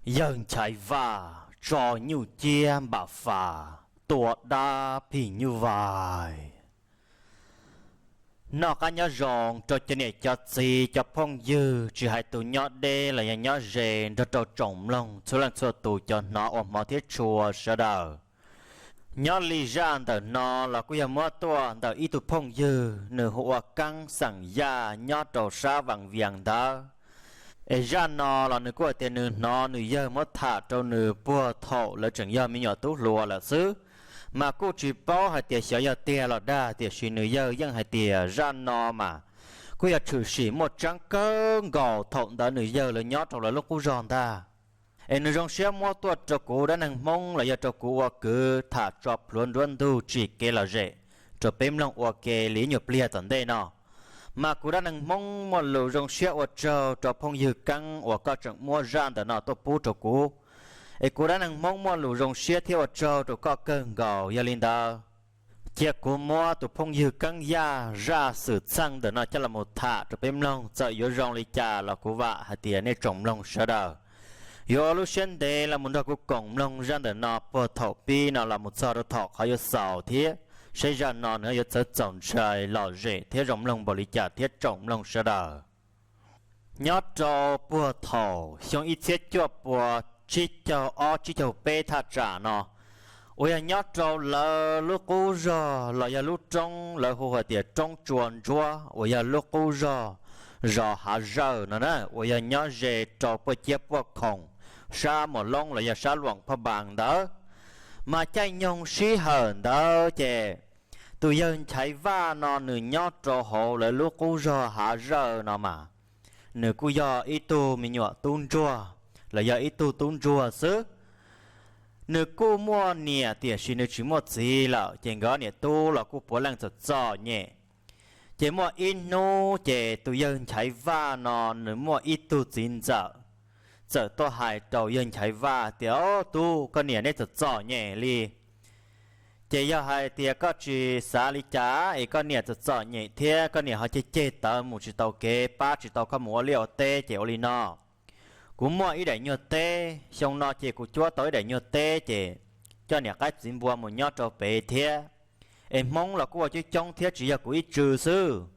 Yawg Nchaiv Vaj tso nyuj ciab npam fas, tua dab phim nyuj vais. Noj qab nyob zoo rau cov niam cov txiv cov phooj ywg, tsis hais tus nyob deb los yog nyob ze, nrog rau tsoom mloog txhua leej txhua tus cov hnov ua hmov thiab tshua sawv daws. Nyob li zaj ntawm no los kuj yog muab tuaj ntawm ib tug phooj ywg, nws hu ua Keeb xeem Yaj nyob rau sab Vaj Vias ntawd. Es zaj no los nws kuj hais tias nws hnov nws yawg muab tham rau nws puag thaum lawv tseem yog me nyuam tub hluas lawm xwb, mas kuj tsis paub hais tias xyov yog tiag los dag, tiam sis nws yawg yeej hais tias zaj no mas kuj yog tshwm sim muaj tseeb kawg nkaus thaum ntawd nws yawg lawv nyob rau lawv lub qub zog ntag. Es nws zoo siab muab tuaj rau kuv dab neeg Hmoob los yog rau kuv ua kwv tham tso plhuav nruab ntug tsim kev lom zem rau peb mloog ua ke li ib nyuag pliag tom ntej no. Mas kuv dab neeg Hmoob muaj lus zoo siab ua tsaug rau phooj ywg Keeb uas koj tseem muab zaj ntawm no tuaj pub rau kuv. Es kuv dab neeg Hmoob muaj lus zoo siab thiab ua tsaug rau koj kawg nkaus. Yog li ntawd, cia kuv muab tus phooj ywg Keeb Yaj zaj xwm txheej ntawm no coj los mus tham rau peb mloog, txawm yuav zoo li cas los kuv vam hais tias nej tsoom mloog sawv daws yuav ua lub siab ntev los mus nrog kuv koom mloog zaj ntawm no puag thaum pib no los mus txog rau thaum qhov yuav xaus thiab, saib zaj no nws yuav txawv txaus ntshai lom zem thiab zoo mloog npaum li cas thiab tsoom mloog sawv daws. Nyob rau puag thaum xyoo ib txhiab cuaj pua tsib caug ob tsib caug peb thaj tsam no, uas yog nyob rau lawv lub qub zog los yog lub roob lawv hu hais tias roob Tsua Ntsuab, uas yog lub qub zog zos Hav Zawj no na, uas yog nyob ze rau puaj ciab puaj khoom sab Muas Loob los yog sab Luam Phaj Npas ntawd. Mas caij nyoog sij hawm ntawd ces tus yawg Nchaiv Vaj no nws nyob rau hauv lawv lub qub zog Hav Zawj no mas nws kuj yog ib tug me nyuam tub ntsuag los yog ib tug tub ntsuag xwb. Nws kuj muaj niam tiam sis nws tsis muaj txiv lawm, ces nkawd niam tub los kuj puav leej txom txom nyem. Ces muaj ib hnub ces tus yawg Nchaiv Vaj no nws muaj ib tug txiv ntxawm txawm tuaj hais rau yawg Nchaiv Vaj tias, Ob tub, koj niam neb txom txom nyem li. Ces yog hais tias koj tsis xav li cas es koj niam txom txom nyem thiab koj niam ho ceg ceg tawv mus tsis tau kev, pab tsis tau koj mus ua liaj ua teb ces ua li no, kuv muaj ib daim nyuag teb, xyoo no ces kuv cuab tau ib daim nyuag teb ces coj niam qaib txiv npua mus nyob rau pem thiab. Es Hmoob los kuj ua coob coob thiab tsis yog kuv ib tsw xwb.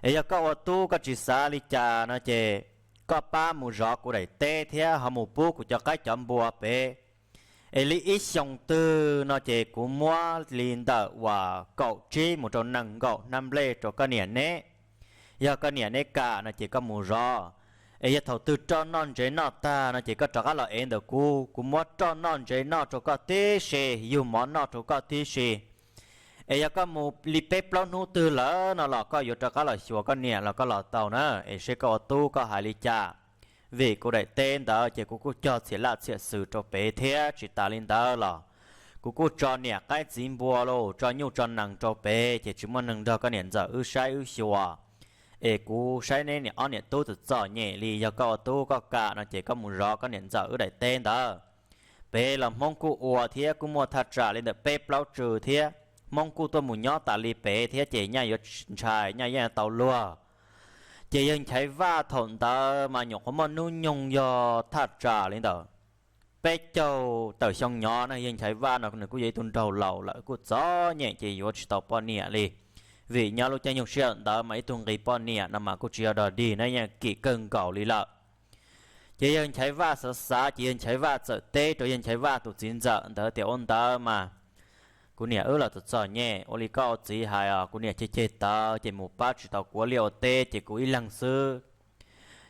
Es yog koj ua tub koj tsis xav li cas no ces koj pab mus zov kuv daim teb thiab ho mus pub kuv cov qaib cov npua pem. Es li ib xyoos twg no ces kuv muab li ntawm uas kaum tsib mus rau nees nkaum hnab nplej rau koj niam neb. Yog koj niam neb kam no ces koj mus zov. Es yog thaum twg roj noj ntsev noj tag no ces koj rov qab los ev ntawm kuv, kuv muab roj noj ntsev noj rau koj tib si, yug mov noj rau koj tib si. Es yog koj mus li peb plaub hnub twg lawm no los koj yuav rov qab los xyuas koj niam los koj los tau na, es seb koj ua tub koj hais li cas. Vim kuv daim teb ntawd ces kuv kuj cog txhia laj txhia xwm rau pem thiab, tsis tas li ntawd los kuv kuj tso niam qaib txiv npua los tso nyuj tso nees rau pem, ces tsis muaj neeg nrog koj niam ntxawm wb saib wb xyuas. Es kuv saib neb niam ob niam tub txom txom nyem li, yog koj ua tub koj kam no ces koj mus zov koj niam ntxawm wb daim teb ntawd. Pem los Hmoob kuj ua thiab, kuj muaj thaj tsam li ntawm peb plaub tsw thiab, Hmoob kuj tuaj mus nyob tas li pem thiab ces nyaj yuav ntshai, nyaj yeej tau luag. Ces yawg Nchaiv Vaj thaum ntawd mas nyuam qhuav muaj hnub nyoog yog thaj tsam li ntawm peb caug tawm xyoo nyob na. Yawg Nchaiv Vaj no nws kuj yog ib tug nraug laus lawm, kuj txom nyem ces yuav tsis tau poj niam li. Vim nyob lub caij nyoog sij hawm ntawd mas ib tug nqis poj niam no mas kuj tsis yog dog dig na, yeej kim kawg nkaus li lawm. Ces yawg Nchaiv Vaj xav xav ces yawg Nchaiv Vaj txawm teb rau yawg Nchaiv Vaj tus txiv ntxawm ntawd tias, Ua ntawd mas kuv niam wb los txom txom nyem, ua li koj ua txiv hais os, kuv niam ceg ceg tawv ces mus pab tsis tau kuv ua liaj ua teb ces kuv ib leeg xwb.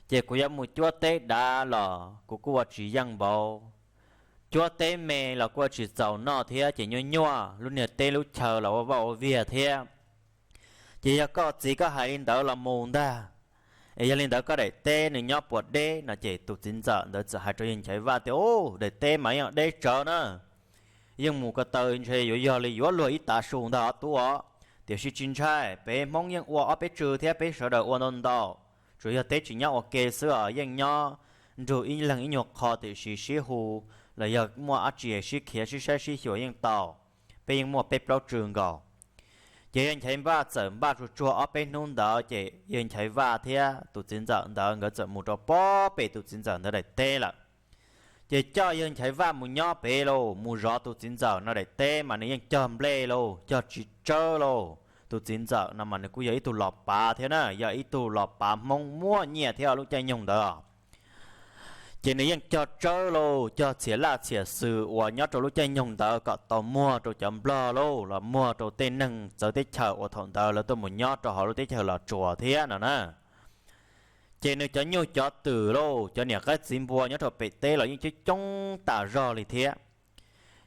Ces kuv yuav mus cuab teb dav los kuv kuj ua tsis yeej npaum, cuab teb me los kuj ua tsis txaus noj thiab ces nyuaj nyuaj, lub niag teb lub chaw los ua vaj ua viag thiab. Ces yog koj txiv koj hais li ntawd los mus ntag. Es yog li ntawd koj daim teb nws nyob puas deb no? Ces tus txiv ntxawm ntawd txawm hais rau yawg Nchaiv Vaj tias, Ub, daim teb mas yeej deb tsawv na, yeej mus ko taw ntshe yuav yog li yuav luag ib tav su ntag os tub os. Tiam sis tsis ntshai, peb Hmoob yeej ua ob peb tsw thiab peb sawv daws ua ntau ntau. Tsuas yog teb tsis nyob ua ke xwb os, yeej nyob nrug ib leeg ib nyuag qho tiam sis sib hu los yog muaj dab tsi sib khiav sib saib sib xyuas yeej tau. Peb yeej muaj peb plaub tsw nkaus. Ces yawg Nchaiv Vaj txawm npaj tsuag tsuag ob peb hnub ntawd ces yawg Nchaiv Vaj thiab tus txiv ntxawm ntawd nkawd txawm mus rau pob pem tus txiv ntxawm ntawd daim teb lawm. Ces coj yawg Nchaiv Vaj mus nyob pem lauj, mus zov tus txiv ntxawm no daim teb mas nws yeej cog nplej lauj, cog txiv tsawb lauj. Tus txiv ntxawm no mas nws kuj yog ib tug los pav thiab na, yog ib tug los pav Hmoob muaj nyiaj thiab lub caij nyoog ntawd. Ces nws yeej cog tsawb lauj, cog txhiam laj txhiam xws uas nyob rau lub caij nyoog ntawd kom tau muag rau cov Nplog lauj, los muag rau tej neeg txawv teb chaws uas thaum ntawd lawv tuaj mus nyob rau hauv lub teb chaws Los Tsuas thiab no na. Ces nws cov nyuj cov twm lauj, cov niam qaib txiv npua nyob rau pem teb los yeej coob coob tas zog li thiab.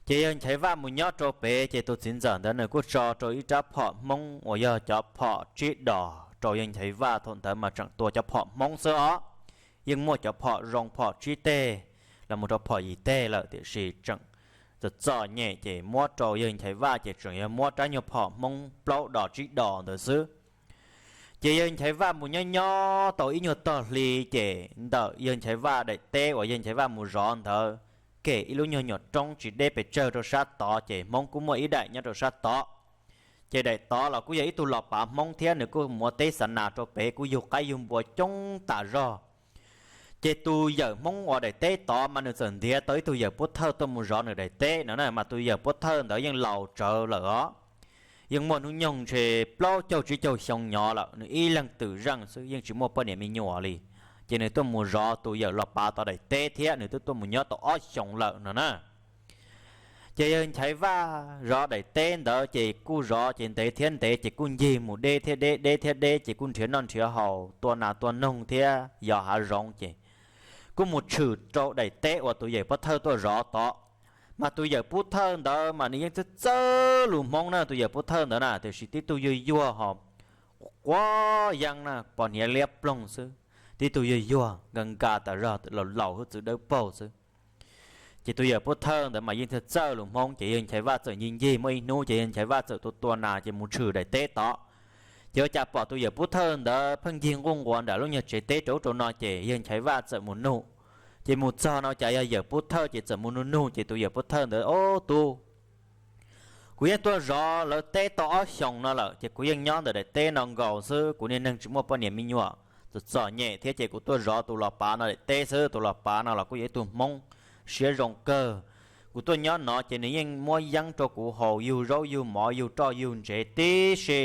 Ces yawg Nchaiv Vaj mus nyob rau pem, ces tus txiv ntxawm ntawd nws kuj tso rau ib rab phom Hmoob uas yog cov phom tsib dos rau yawg Nchaiv Vaj. Thaum ntawd mas tseem tua cov phom Hmoob xwb os, yeej muaj cov phom zoo phom tsib teg los mus rau phom yim teg lawm, tiam sis tseem txom txom nyem, ces muab rau yawg Nchaiv Vaj ces tseem yog muab rab nyuag phom Hmoob plaub dos tsib dos ntawd xwb. Ces yawg Nchaiv Vaj mus nyob nyob tau ib nyuag tog hli, ces ntawm yawg Nchaiv Vaj daim teb uas yawg Nchaiv Vaj mus zov ntawd, kem ib lub nyuag nyuam roob tsis deb pes tsawg rau sab tod, ces Hmoob kuj muaj ib daim nyob rau sab tod. Ces daim tod los kuj yog ib tug los pav Hmoob thiab, nws kuj muav teb xa nas rau pem, kuj yug qaib yug npua coob tas zog. Ces tus yawm Hmoob uas daim teb tod mas nws txawm ntiav tau ib tug yawm Pub Thawj tuaj mus zov nws daim teb no na, mas tus yawm Pub Thawj ntawd yeej laus tsawv lawm os, yeej muaj hnub nyoog ntshe plaub caug tsib caug xyoo nyob lawm, nws ib leeg twm zeej xwb, yeej tsis muaj poj niam me nyuam li. Ces nws tuaj mus zov tus yawm los pav tod daim teb thiab, nws twb tuaj mus nyob tau ob xyoos lawm no na. Ces yawg Nchaiv Vaj zov daim teb ntawd ces kuj zov ces ntev thiab ntev, ces kuj ncig mus deb thiab deb, deb thiab deb, ces kuj nrhiav noj nrhiav haus, tua nas tua noog thiab yos hav zoov, ces kuj mus tshwm rau daim teb uas tus yawm Pub Thawj tuaj zov tod. Mas tus yawm Pub Thawj ntawd mas nws yeej txawj txawj lus Hmoob na, tus yawm Pub Thawj ntawd na, tiam sis tib tug yuag yuag ho quav yeeb na, pos hniav liab ploog xwb, tib tug yuag yuag nka nka tas zog, laus laus hwj txwv dawb paug xwb. Ces tus yawm Pub Thawj ntawd mas yeej txawj txawj lus Hmoob, ces yawg Nchaiv Vaj txawm ncig ncig muaj ib hnub ces yawg Nchaiv Vaj txawm tua tua nas ces mus tshwm daim teb tod. Ces ua cas pom tus yawm Pub Thawj ntawd pheej ncig nquj nquas nram lub nyuag tsev teb rau ub rau no, ces yawg Nchaiv Vaj txawm mus nug. Ces mus txog no cas yog yawm Pub Thawj, ces txawm mus nug nug, ces tus yawm Pub Thawj ntawd, Ob tub, kuv yeej tuaj zov lawv teb tau ob xyoos no lawm, ces kuv yeej nyob ntawm daim teb no nkaus xwb, kuv niag neeg tsis muaj poj niam me nyuam, txom txom nyem thiab, ces kuv tuaj zov tus los pav no daim teb xwb. Tus los pav no los kuj yog ib tug Hmoob siab zoo kawg. Kuv tuaj nyob no ces nws yeej muab yeeb rau kuv haus, yug zaub yug mov, yug roj yug ntsev tib si.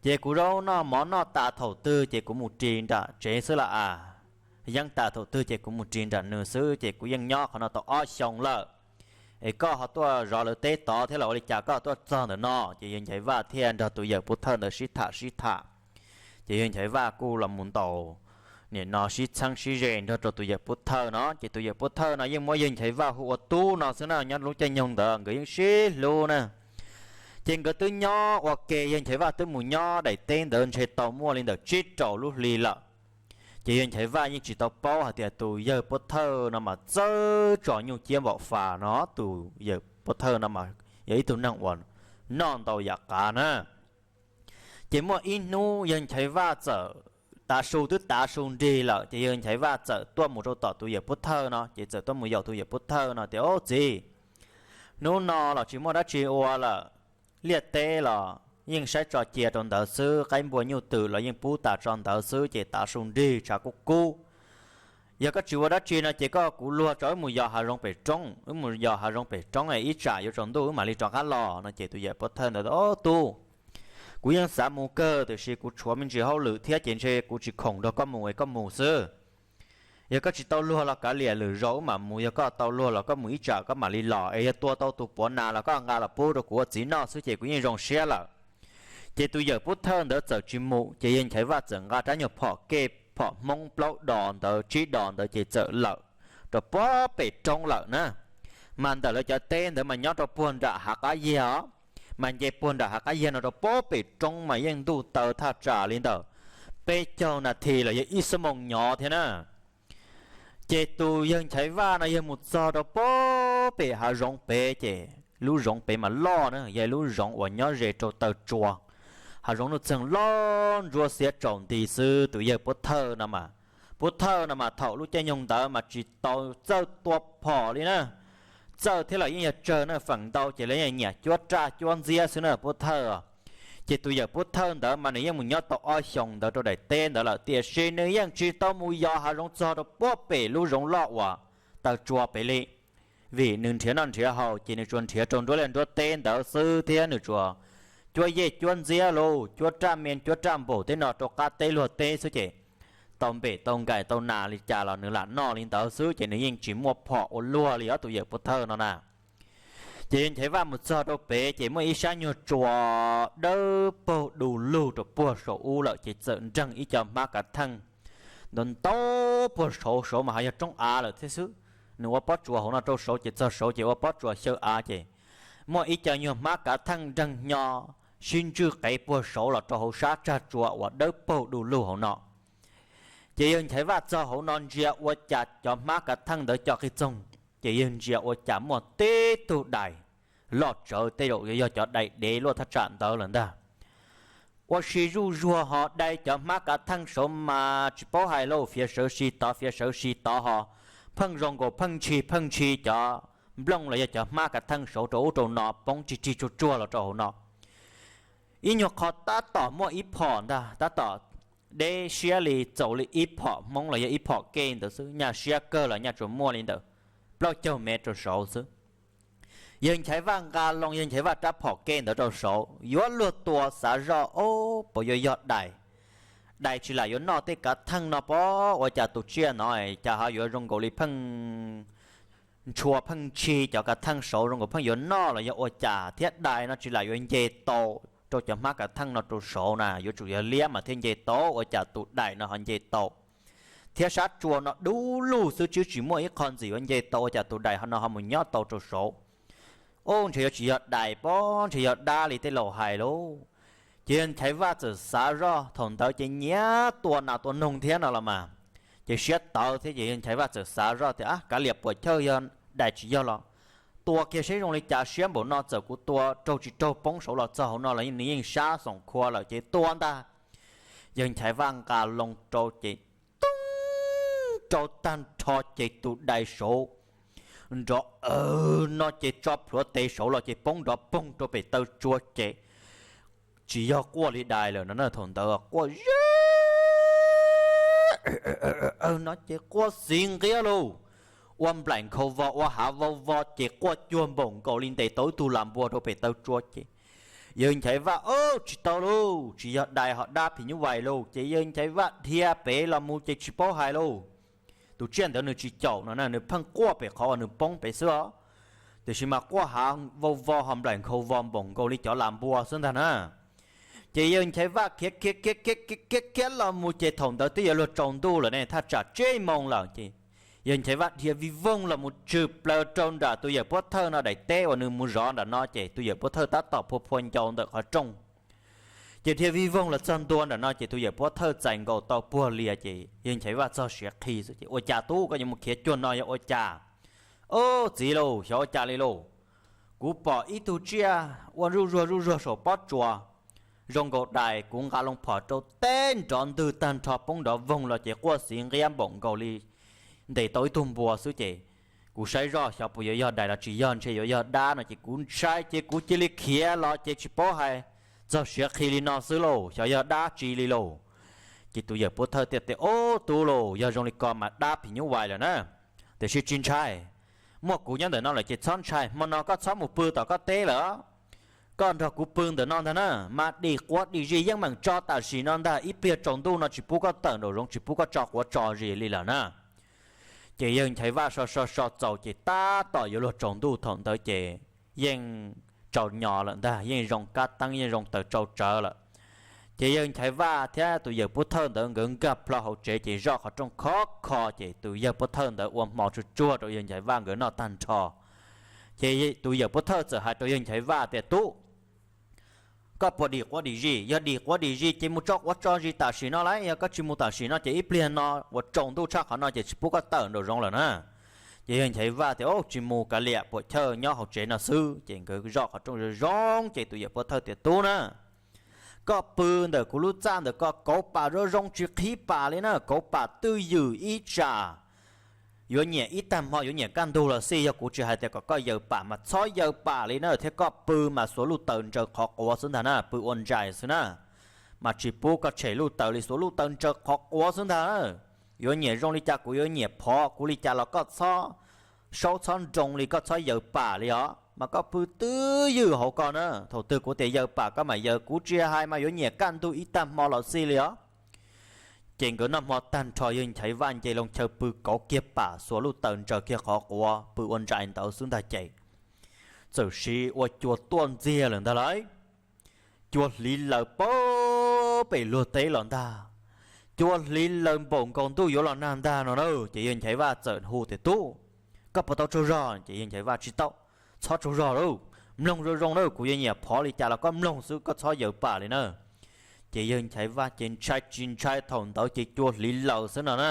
Ces kuv zaub noj mov noj tas thaum twg ces kuv mus ris nram tsev xwb las as. Yeeb tas thaum twg ces kuv mus ris nram nws xwb, ces kuv yeej nyob qhov no tau ob xyoos lawm. Es koj ho tuaj zov lawv teb tod thiab los ua li cas koj tuaj txog ntawm no? Ces yawg Nchaiv Vaj thiaj nrog tus yawm Pub Thawj ntawd sib tham sib tham. Ces yawg Nchaiv Vaj kuj los mus ntaus, nim no sib txheeb sib ze nrog rau tus yawm Pub Thawj no, ces tus yawm Pub Thawj no yeej muab yawg Nchaiv Vaj hu ua tub no xwb na, nyob lub caij nyoog ntawd nkawd yeej sib hlub na. Ces nkawd twb nyob ua ke, yawg Nchaiv Vaj twb mus nyob daim teb ntawd ntshe tau muaj li ntawm tsib rau lub hli lawm. Ces yawg Nchaiv Vaj yeej tsis tau paub hais tias tus yawg Pub Thawj no mas txawj tso nyuj ciab npaum fas no, tus yawm Pub Thawj no mas yog ib tug neeg uas noj ntau yam qav na. Ces muaj ib hnub yawg Nchaiv Vaj txawm, tav su twb tav su nrig lawm, ces yawg Nchaiv Vaj txawm tuaj mus rau tom tus yawm Pub Thawj no, ces txawm tuaj mus yaum tus yawm Pub Thawj no tias, Ob txiv, hnub no los tsis muaj dab tsi ua lawm, liaj teb los yeej saib tso cia rau ntawd xwb, qaib npua nyuj twm los yeej pub tas tso ntawd xwb, ces tav su nrig tshav kub kub. Yog koj tsis ua dab tsi no ces koj kuv luag tso wb mus yos hav zoov pem roob, wb mus yos hav zoov pem roob es ib tsam yuav tsaus ntuj wb mam li rov qab los no. Ces tus yawm Pub Thawj ntawd, Ob tub, kuv yeej xav mus kawg, tiam sis kuv tshuav me ntsis hauj lwm thiab, ces ntshe kuv tsis khoom nrog koj mus es koj mus xwb. Yog koj tsis tau luag los kav liam, lwm zaus wb mam mus, yog koj tau luag los koj mus ib tsam koj mam li los, es yog tua tau tus puav nas los koj nqa los pub rau kuv ua txiv noj xwb ces kuv yeej zoo siab lawm. Ces tus yawm Pub Thawj ntawd txawm tsis mus, ces yawg Nchaiv Vaj txawm nqa rab nyuag phom kej, phom Hmoob plaub dos ntawd tsib dos ntawd ces txawm lawm rau puag pem roob lawm na. Mas ntawm lawv cov teb ntawd mas nyob rau puag nram hav qab yiag os, mas nce puag nram hav qab yiag no rau puag pem roob mas yeej ntuj taw thaj tsam li ntawm peb caug nas this los yog ib xuab moos nyov thiab na. Ces tus yawg Nchaiv Vaj no yawg mus txog rau puag pem hav zoov pem, ces lub zoov pem mas loj na, yog lub zoov uas nyob ze rau taw tsua. Hav zoov nuj txeeg loj ntsuab xiab tsaus nti xwb. Tus yawg Pub Thawj no mas, Pub Thawj no mas thaum lub caij nyoog ntawd mas tsis tau txawj tua phom li na. Txawj thiab los yeej yog tsawg na, feem ntau ces lawv yeej nyiam cuab raj cuab ntxiab xwb na Pub Thawj. Ces tus yawm Pub Thawj ntawd mas nws yeej mus nyob tau ob xyoos ntawd rau daim teb ntawd lawm, tiam sis nws yeej tsis tau mus yos hav zoov txog rau puag pem lub zoov loj uas taw tsua pem li. Vim nws nrhiav noj nrhiav haus ces nws tsuas nrhiav rau nruab liaj nruab teb ntawd xwb thiab nws tsuas cuab yej cuab ntxiab los cuab raj me cuab raj npaum tej no rau qab teb luag teb xwb ces tau npem tau nkaim tau nas li cas los nws lam noj li ntawd xwb ces nws yeej tsis muaj phom ua luag li os tus yawm Pov Thawj no na. Ces yawg Nchaiv Vaj mus txog rau pem ces muaj ib sab nyuag tsua dawb paug du lug rau puag saum ub lawm ces txawm nreeg ib co hmab kav theej ntau ntau puag saud, saud mas ho yog roob av lawm thiab xwb. Nws ua pob tsuas hauv no rau saud ces txog saud ces ua pob tsuas xyaw av ces muaj ib co nyuag hmab kav theej nreeg hnyo sib ntswj qev puag saud los rau hauv sab tsag tsua uas dawb paug du lug hauv no. Ces yawg Nchaiv Vaj txog hauv no ntsia ua cas cov hmab kav theej ntawd co qig txoog, ces yawg ntsia ua cas muaj tib tug dais loj tsawv tej zaum yog cov dais dev luaj thaj tsam ntawd lawm ntag. Ua si zuj zuag ho dai cov hmab kav theej saud mas tsis paub hais lauj, fiav sawv si tod fiav sawv si tod ho pheej zoo nkaus pheej ntshis pheej ntshis cov nplooj los yog cov hmab kav theej saud rau ub rau no poob rig rig tsuag tsuag los rau hauv no. Ib nyuag qho tab tom muaj ib phom ntag, tab tom deb siab li txaus li ib phom hmoob los yog ib phom kej ntawd xwb, nyaj siab kawg los nyaj tsuas muaj li ntawm plaub caug mev rau saud xwb. Yawg Nchaiv Vaj nqa loo yawg Nchaiv Vaj rab phom kej ntawd rau saud yuav luag tua xav zoj, o, puas yuav yog dais? Dais tsis lam yuav noj tej kav theej no pob, ua cas tus tsiaj no cas ho yuav zoo nkaus li pheej ntshua pheej ntshis cov kav theej saud zoo nkaus pheej yuav noj los yog ua cas thiab dais no tsis lam yuav nce tau rau cov hmab kav theej no rau saud na, yuav tsum yog liab mas thiaj nce tau, ua cas tus dais no ho nce tau? Thiab sab tsua no dub lug xwb twb tsis muaj ib qho ntxim yuav nce tau, ua cas tus dais no ho mus nyob tau rau saud? Ub, ntshe yuav tsis yog dais pob, ntshe yog dab li tej laus hais lauj. Ces yawg Nchaiv Vaj txawm xav zoj, thaum ntawd ces nyiam tua nas tua noog thiab no los mas, ces siab tawv thiab ces yawg Nchaiv Vaj txawm xav zoj tias, Ab, kav liam puam chawj, yog dais tsis yog los tua kiag seb zoo li cas, siab npaum no txawm kuv tua raug tsis raug poob saud los txog hauv no los nws yeej sab xoom khua lawm ces tua ntag. Yawg Nchaiv Vaj nqa loo rau ces toob rau tag nrho ces tus dais saud nrov awg no ces tso plhuav tes saud los ces poob nrov poog rau pem taw tsua ces tsis yog quaj li dais lawm no na, thaum ntawd quaj ze no ces quaj xiv nqiab lauj, ua nplaim nkhaus vos ua hav vau vos ces quaj cuag npaum nkaus li ntes tau ib tug las npua rau pem taw tsua ces yawg Nchaiv Vaj, Ob, tsis tau lauj, tsis yog dais ho dab phim nyuj vais lauj. Ces yawg Nchaiv Vaj dhia pem los mus ces tsis paub hais lauj, tus tsiaj ntawd nws tsis caum no na, nws pheej quaj pem qhov uas nws poob pem xwb os, tiam sis mas quaj hav vau vos ho nplaim nkhaus vos npaum nkaus li cov las npua xwb ntag na. Ces yawg Nchaiv Vaj khiav khiav khiav khiav khiav khiav los mus ces thaum ntawd twb yuav luag tsaus ntuj lawm ne, thaj tsam tsib moos lawm ces yawg Nchaiv Vaj dhia vij voog los mus tsw plaws rau nram tus yawm Pov Thawj no daim teb uas nws mus zov nram no ces tus yawm Pov Thawj tab tom phua phua ncau ntawm qhov rooj. Ces dhia vij voog los txog ntua nram no ces tus yawm Pov Thawj txais nkaus tau puag lias ces yawg Nchaiv Vaj txog siav qhi xwb ces, Ua cas tub, koj yuav mus khiav cuag no yog ua cas? Ob, txiv lauj, xyov ua cas li lauj, kuv pom ib tug tsiaj ua zuj zuag zuj zuag saum pob tsuas zoo nkaus dais, kuv nqa loo phom rau teb nrov ntwg tag nrho poob nrov voog los ces quaj xiv nqiab npaum nkaus li ntes tau ib tug npua xwb ces kuv saib zoj xyov puas yuav yog dais los tsis yog, ntshe yuav yog dab no ces kuv ntshai ces kuv cia li khiav los ces tsis paub hais, txog siav qhi li no xwb lauj, xyov yog dab tsi li lauj. Ces tus yawm Pov Thawj thiaj tias, Ob, tub lauj, yog zoo li ko mas dab phim nyuj vais lawm na, tiam sis tsis ntshai, muaj kuv nyob ntawm no lawm ces txhob ntshai, hmo no koj txhob mus pw tom koj teb lawm. Koj nrog kuv pw ntawm no ntag na, mas dim quav dim zis yeej meem tso tam sim no ntag, ib pliag tsaus ntuj no tsis pub koj tawm nraum zoov, tsis pub koj tso quav tso zis li lawm na. Ces yawg Nchaiv Vaj so so so txaus ces tab tom yuav luag tsaus ntuj thaum ntawd ces yeej tsaus nyo lawm ntag, yeej zoo kab teeb yeej zoo taws tsau tsawv lawm. Ces yawg Nchaiv Vaj thiab tus yawm Pov Thawj ntawd nkawd nkag plho hauv tsev ces zoj qhov rooj khov kho ces tus yawg Pov Thawj ntawd ua hmo tsuag tsuag rau yawg Nchaiv Vaj nkawd noj tag nrho. Ces tus yawm Pov Thawj txawm hais rau yawg Nchaiv Vaj tias, Tub, koj puas dim quav dim zis? Yog dim quav dim zis ces mus tso quav tso zis tam sim no lauj, yog koj tsis mus tam sim no ces ib pliag no uas tsaus ntuj tshaj qhov no ces tsis pub koj tawm nraum zoov lawm na. Ces yawg Nchaiv Vaj tias, Tsis mus, kav liam puam chawj, nyob hauv tsev no xwb. Ces nkawd zoj qhov rooj zoo zoo ces tus yawm Pov Thawj tias, Tub na, koj pw ntawm kuv lub txaj ntawm ko, kauv pam zoo zoo tsis qhib pam li na, kauv pam twj ywm ib tsam yuav nyiam ib tag hmo yuav nyiam kaj ntug los xij, yog kuv tsis hais tias kom koj yaws pam mas txhob yaws pam li na, thiab koj pw mas xuas luj taws ntsaws qhov quav xwb ntag na, pw ua ntsais xwb na, mas tsis pub koj tshem luj taws li, xuas luj taws ntsaws qhov quav xwb ntag. Yuav nyiam zoo li cas kuv yuav nyiam phov kuv li cas los koj txhob saub txhob nroo li, koj txhob yaws pam li os, mas koj pw twj ywm hauv ko na. Thaum twg kuv tias yaws pam koj mam yaws, kuv tsis hais mas yuav nyiam kaj ntug ib tag hmo los xij li os. Ces nkawd noj hmo tag nrho, yawg Nchaiv Vaj nce loo chaw pw kauv kiag pam, xuas lub taws ntsaws kiag qhov quav pw ua ntsais ntawd xwb ntag ces txawm sis ua cua tuaj ntxiag lawm ntag lauj. Cua hliv laws pem luag teb los ntag, cua hliv laws npaum nkaus ntuj yuav los nag ntag no na. Ces yawg Nchaiv Vaj txawm hu tias, Tub, koj puas tau tsaug zog? Ces yawg Nchaiv Vaj, Tsis tau, txhob tsaug zog lauj, mloog zoo zoo na, kuv yuav nyiam phov li cas los koj mloog xwb, koj txhob yaws pam li na. Ces yawg Nchaiv Vaj ces ntshai tsis ntshai thaum ntawd ces cua hliv laws xwb no na.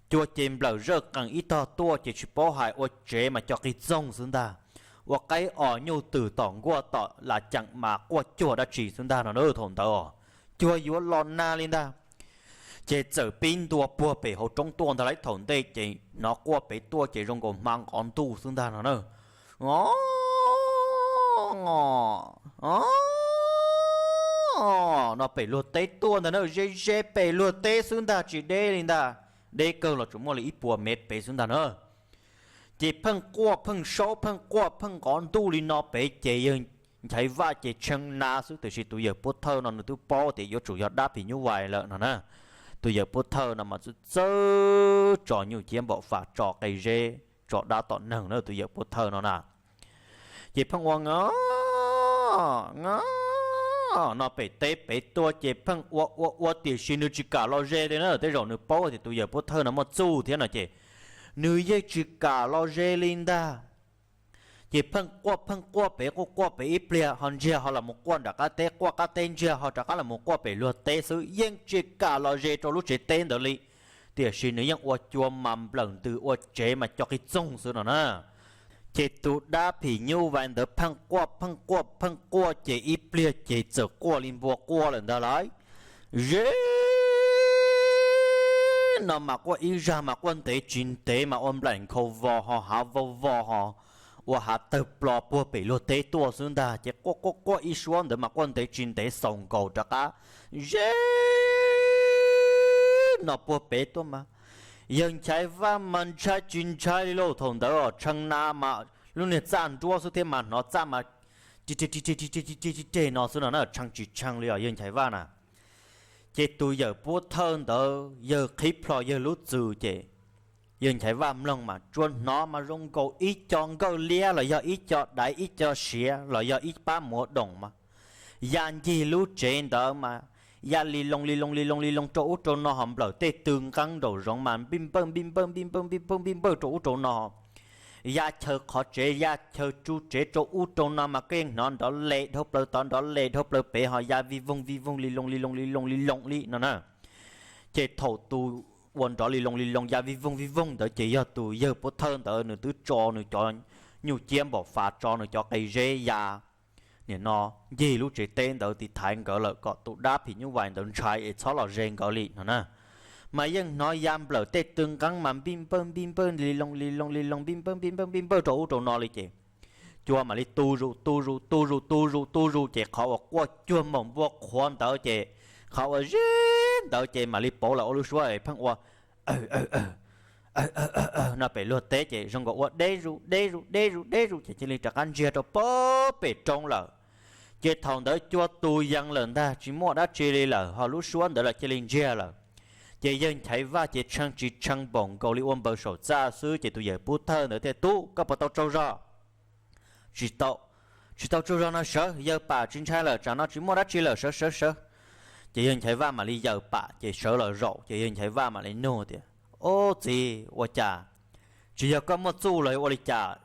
Cua ces nplawm zawj qees ib tog tuaj ces tsis paub hais, ua tsev mas co qig txoog xwb ntag. Ua qaib os nyuj twm tom nkuaj tom las ceem mas quaj cuag dab tsi xwb ntag no na. Thaum ntawd os, cuag yuav los nag li ntag. Ces txawm pib ntua puag pem hauv roob tuaj ntag lauj. Thaum ntej ces hnov quaj pem tuaj ces zoo nkaus hma nqov ntuj xwb ntag no na. O, no pem luag teb tuaj ntag na, ze ze pem luag teb xwb ntag, tsis deb li ntag. Deb kawg los tsuas muaj li ib puas mev pem xwb ntag na. Ces pheej quaj pheej saub, pheej quaj pheej nqov ntuj li no pem ces yawg Nchaiv Vaj ces tshee na xwb, tiam sis tus yawm Pub Thawj no nws twb paub tias yuav tsum yog dab phim nyuj vais lawm no na. Tus yawm Pub Thawj no mas txawj tso nyuj ciab npaum fas, tso qe zeb, tso dab tom neeg na, tus yawm Pub Thawj no na. Ces pheej ua nga nga no pem teb pem tuaj ces pheej ua ua ua tiam sis nws tsis kam los ze li na. Tej zaum nws paub tias tus yawm Pub Thawj no muaj txuj thiab no ces nws yeej tsis kam los ze li ntag. Ces pheej quaj pheej quaj pem, quaj quaj pem ib pliag ho ntsiag ho los mus quaj nram qab teb, quaj qab teb ntsiag ho rov qab los mus quaj pem luag teb xwb, yeej tsis kam los ze rau lub tsev teb ntawd li. Tiam sis nws yeej ua cua mas nplawm ntws, ua tsev mas co qig txoog xwb no na. Ces tus dab phim nyuj vais ntawd pheej quaj pheej quaj pheej quaj ces ib pliag ces txawm quaj li npua quaj lawm ntag lauj. Ze no mas quaj ib zag mas quaj ntev tsis ntev mas ua nplaim nkhaus vos ho hav vau vos ho ua hav tawg plo puag pem luag teb tuaj xwb ntag. Ces quaj quaj quaj ib suab ntawd mas quaj ntev tsis ntev xaus nkaus rov qab ze no puag pem tuaj mas yawg Nchaiv Vaj mas ntshai tsis ntshai li lauj. Thaum ntawd os tshee na mas lub niag txaj nruab xwb thiab mas hnov txaj mas reg no xwb no na, tshee tsis tshee li os yawg Nchaiv Vaj na. Ces tus yawm Pub Thawj ntawd yawg qhib plho yawg lub txwm ces yawg Nchaiv Vaj mloog mas tsuas hnov mas zoo nkaus ib co nkawj liab los yog ib co daiv, ib co siav los yog ib pab muv doom mas ya ncig lub tsev ntawd mas ya li loo li loo li loo li loo rau ub rau no ho nplawm tej tw nqeeb nraum zoov mas npij npawj npij npawj npij npawj npij npawj npij npawj rau ub rau no. Ya chaw qhov tsev ya chaw tsu tsev rau ub rau no mas koj yeej hnov nrov le dhau plaws tod nrov le dhau plaws pem ho ya vij voog vij voog li loo li loo li loo li loo li no na. Ces thaum tus uas nrov li loo li loo ya vij voog vij voog ntawd ces yog tus yawg Pub Thawj ntawd nws twb tso nws cov nyuj ciab npaum fas, tso nws cov qe zeb ya nim no ncig lub tsev teb ntawd tiv thaiv nkawd lawm kom tus dab phim nyuj vais ntawd ntshai es txhob los ze nkawd li no na. Mas yeej hnov ya nplawm tej tw nqeeb mas npij npawj npij npawj li loo li loo li loo npij npawj npij npawj npij npawj rau ub rau no li ces cua mam li tu zus tu zus tu zus tu zus tu zus ces qhov uas quaj cuag npaum npua qhuav ntawd ces qhov uas ze ntawd ces mam li pauv lawm ua lub suab pheej ua no pem luag teb ces zoo nkaus ua deb zus deb zus deb zus deb zus ces cia li rov qab ntsiag rau pem roob lawm. Ces thaum ntawd cua tu yees lawm ntag, tsis muaj dab tsi li lawm ho lub suab ntawd los cia li ntsiag lawm. Ces yawg Nchaiv Vaj ces tshee tsis tshee npaum nkaus li ua npaws saum txaj xwb ces tus yawm Pub Thawj ntawd thiaj, Tub, koj puas tau tsaug zog? Tsis tau, tsis tau tsaug zog no sawv, yaws pam tsis ntshai lawm, tsam no tsis muaj dab tsi lawm, sawv sawv sawv. Ces yawg Nchaiv Vaj mam li yaws pam ces sawv los zaum ces yawg Nchaiv Vaj mam li nug tias, Ob txiv, ua cas tsis yog koj muaj txuj los ua li cas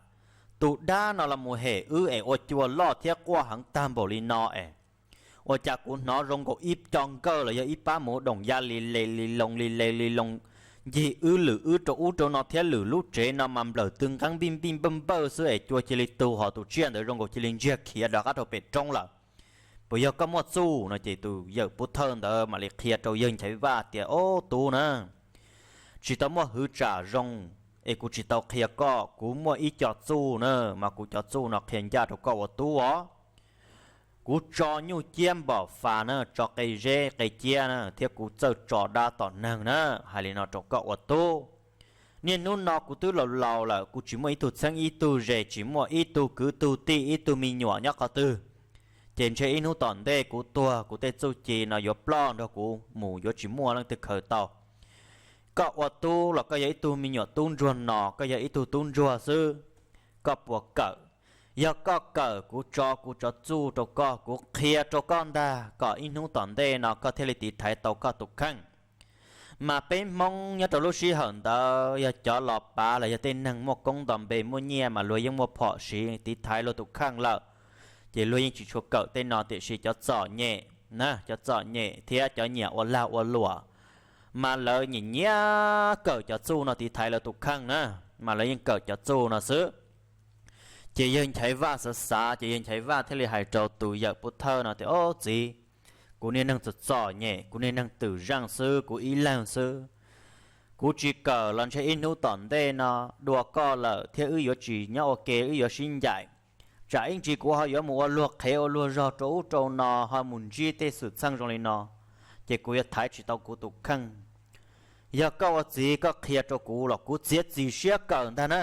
tus dab no los mus hem wb es ua cua loj thiab quaj heev tag npaum li no es? Ua cas kuv hnov zoo nkaus ib co nkawj los yog ib pab muv doom ya li le li loo li le li loo ncig wb lwm wb rau ub rau no thiab lwm lub tsev no mas nplawm tw nqeeb npij npij npawj npawj xwb es cua cia li tu ho tus tsiaj ntawd zoo nkaus cia li ntsiag khiav rov qab rau pem roob lawm. Puas yog koj muaj txuj no? Ces tus yawm Pub Thawj ntawd mam li qhia rau yawg Nchaiv Vaj tias, Ob tub na, tsis tau muaj hwv tsam zoo es kuv tsis tau qhia koj, kuv muaj ib co txuj na, mas kuv cov txuj no qhia ncaj rau koj ua tub os. Kuv tso nyuj ciab npaum fas na, tso qe zeb qe ciab na, thiab kuv txawj tso dab tom neeg na, hais li no rau koj ua tub. Niaj hnub no kuv twb laus laus lawm, kuv tsis muaj ib tug txheeb ib tug ze, tsis muaj ib tug kwv tug tij ib tug me nyuam nyob qhov twg. Ces ntshe ib hnub tom ntej kuv tuag, kuv tej txuj ci no yuav ploj nrog kuv mus, yuav tsis muaj leej twg khaws tau. Koj ua tub los koj yog ib tug me nyuam tub ntsuag no, koj yog ib tug tub ntsuag xwb, koj puas kawm? Yog koj kawm, kuv tso kuv cov txuj rau koj, kuv qhia rau koj ntag, kom ib hnub tom ntej no koj thiaj li tiv thaiv tau koj tus kheej. Mas peb Hmoob nyob rau lub sij hawm ntawd yog cov los pav los yog tej neeg muaj koob nto npe muaj nyiaj mas luag yeej muaj phom siv tiv thaiv luag tus kheej lawm, ces luag yeej tsis tshua kawm tej no. Tiam sis cov txom nyem na, cov txom nyem thiab cov nyiam ua lag ua luam, mas lawv nyiam nyiam kawm cov txuj no tiv thaiv lawv tus kheej na, mas lawv yeej kawm cov txuj no xwb. Ces yawg Nchaiv Vaj xav xav, ces yawg Nchaiv Vaj thiaj li hais rau tus yawm Pub Thawj no tias, Ob txiv, kuv niag neeg txom txom nyem, kuv niag neeg twm zeej xwb, kuv ib leeg xwb. Kuv tsis kawm los ntshe ib hnub tom ntej no dua koj lawm thiab wb yuav tsis nyob ua ke, wb yuav sib ncaim. Tsam ib ntsis kuv ho yuav mus ua luag qhev ua luag zog rau ub rau no, ho mus ntsib tej xwm txheej zoo li no, ces kuv yuav thaiv tsis tau kuv tus kheej. Yog koj ua txiv koj qhia rau kuv los kuv txiav txim siab kawm ntag na.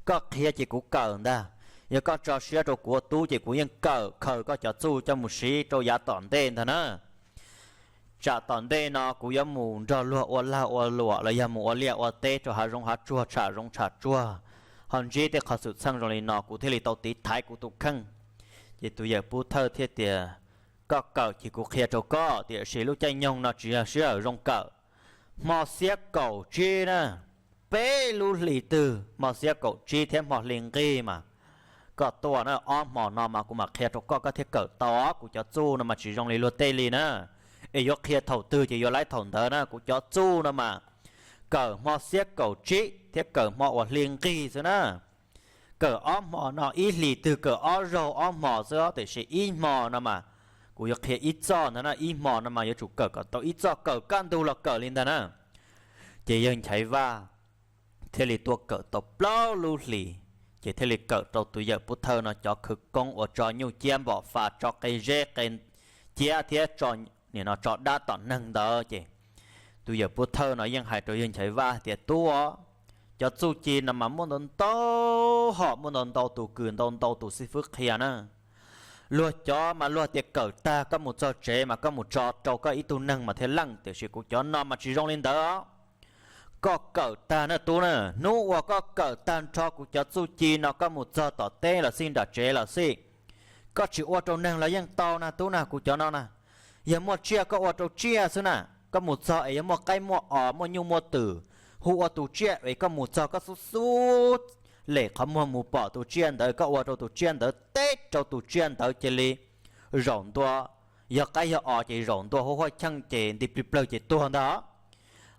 Koj qhia ces kuv kawm ntag. Yog koj tso siab rau kuv ua tub ces kuv yeej kawm khaws koj cov txuj coj mus siv rau yav tom ntej ntag na. Tsam tom ntej no kuv yuav mus nrog luag ua lag ua luam los yog mus ua liaj ua teb rau hav zoov hav tsuag, tsham zoov tsham tsuag, ho ntsib tej qhov xwm txheej zoo li no kuv thiaj li tau tiv thaiv kuv tus kheej. Ces tus yawm Pub Thawj thiaj tias, Koj kawm ces kuv qhia rau koj, tiam sis lub caij nyoog no tsis yog sij hawm zoo kawm. Hmo xiab kaum tsib na, peb lub hlis twg, hmo xiab kaum tsib thiab hmo hli nqig mas koj tuaj na, ob hmo no mas kuv mam qhia rau koj, koj thiaj kawm tau os. Kuv cov txuj no mas tsis zoo li luag tej li na, es yuav qhia thaum twg ces yuav laib thaum ntawd na. Kuv cov txuj no mas kawm hmo xiab kaum tsib thiab kawm hmo uas hli nqig xwb na. Kawm ob hmo no, ib hlis twg kawm ob zaug ob hmo xwb, tiam sis ib hmo no mas kuv yuav qhia ib txoj ntag na, ib hmo no mas yuav tsum kawm kom tau ib txoj, kawm kaj ntug los kawm li ntag na. Ces yawg Nchaiv Vaj thiaj li tuaj kawm tau plaub lub hlis, ces thiaj li kawm rau tus yawm Pub Thawj no cov khawv koob uas tso nyuj ciab npom fas, tso qe zeb qe ciab thiab tso, nim no tso dab tom neeg ntawd. Ces tus yawm Pub Thawj no yeej hais rau yawg Nchaiv Vaj tias, Tub, cov txuj ci no mas muaj ntau ntau hom, muaj ntau ntau tus kws ntau ntau tus xib fwb qhia na. Luag cov mas luag tias kawm tag koj mus txog tsev mas koj mus tso rau koj ib tug neeg mas thiaj leej, tiam sis kuv cov no mas tsis zoo li ntawd. Koj kawm tag na tub na, hnub uas koj kawm tag nrho kuv cov txuj ci no koj mus txog tom teb los xij, nram tsev los xij, koj tsis ua rau neeg los yeej tau na tub na. Kuv cov no na, yog muaj tsiaj koj ua rau tsiaj xwb na. Koj mus txog es yog muaj qaib muaj os, muaj nyuj muaj twm, hu ua tus tsiaj es koj mus txog koj xub xub lem qhov muag mus pom tus tsiaj ntawd, koj ua rau tus tsiaj ntawd teb rau, tus tsiaj ntawd cia li zaum ntua. Yog qaib yog os ces zaum ntua huab huab cheej ces nti plig plawg ces tuag ntag.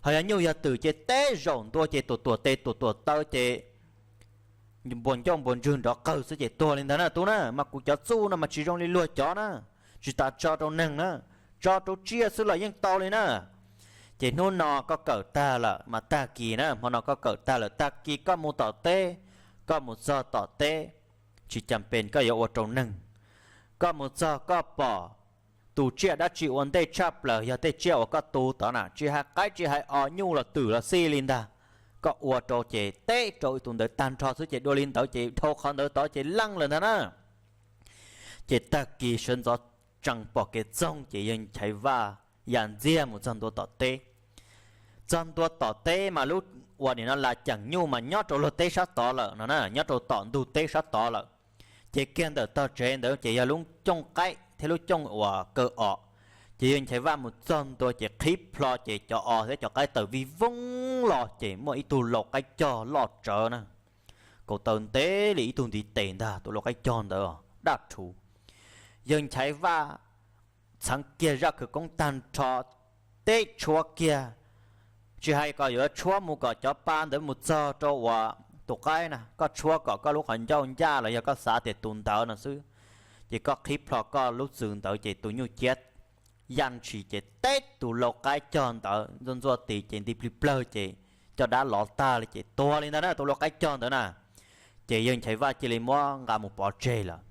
Ho yog nyuj yog twm ces teb zaum ntua ces tuam tuam tes tuam tuam taw ces npuas ncauj npuas ntswg nrov qawg xwb ces tuag li ntag na tub na. Mas kuv cov txuj no mas tsis zoo li luag cov na, tsis tas tso rau neeg na, tso rau tsiaj xwb los yeej tau li na. Ces hnub no koj kawm tag lawm mas tag kis na, hmo no koj kawm tag lawm, tag kis koj mus tom teb, koj mus txog tom teb, tsis cas pes koj yuav ua rau neeg. Koj mus txog koj pom tus tsiaj dab tsi ua ntej tshaj plaws, yog tej tsiaj uas koj tu tod na, tsis hais qaib tsis hais os, nyuj los twm los xij li ntag, koj ua rau ces teb rau tus ntawd tag nrho xwb ces dua li ntawd ces dhau qhov ntawd tod ces leej lawm ntag na. Ces tag kis sawv ntxov tsees pom kev txoog ces yawg Nchaiv Vaj ya ntxiag mus txog ntua tom teb. Txog ntua tom teb mas lub uas nim no las ceem nyuj mas nyob rau luag teb sab tod lawm no na, nyob rau tom ntug teb sab tod lawm. Ces kiag ntawm tog tsev ntawd ces yog lub cooj qaib thiab lub cooj uas kaw os. Ces yawg Nchaiv Vaj mus txog ntua ces qhib plho ces cov os thiab cov qaib tawm vij voog los ces muaj ib tug lau qaib cog loj tsawv na, kaus taw ntev li ib tug ntiv tes ntag, tus lau qaib cog ntawd daj rhuv. Yawg Nchaiv Vaj txheev kiag zaj khawv koob tag nrho, teb tshuab kiag, tsis hais kom yuav tshuab mus kom cov pa ntawd mus txog rau uas tus qaib na, koj tshuab kom koj lub qhov ncauj ncaj los yog koj xav tias tus ntawd no xwb. Ces koj qhib plho koj lub txwv ntawd ces tus nyuj ciab ya ntshis ces teb tus lau qaib cog ntawd ntxuaj ntxuaj tis ces nti plig plawg ces cov dab lov tag li ces tuag li ntag na tus lau qaib cog ntawd na. Ces yawg Nchaiv Vaj cia li muab nqa mus pov tseg lawm.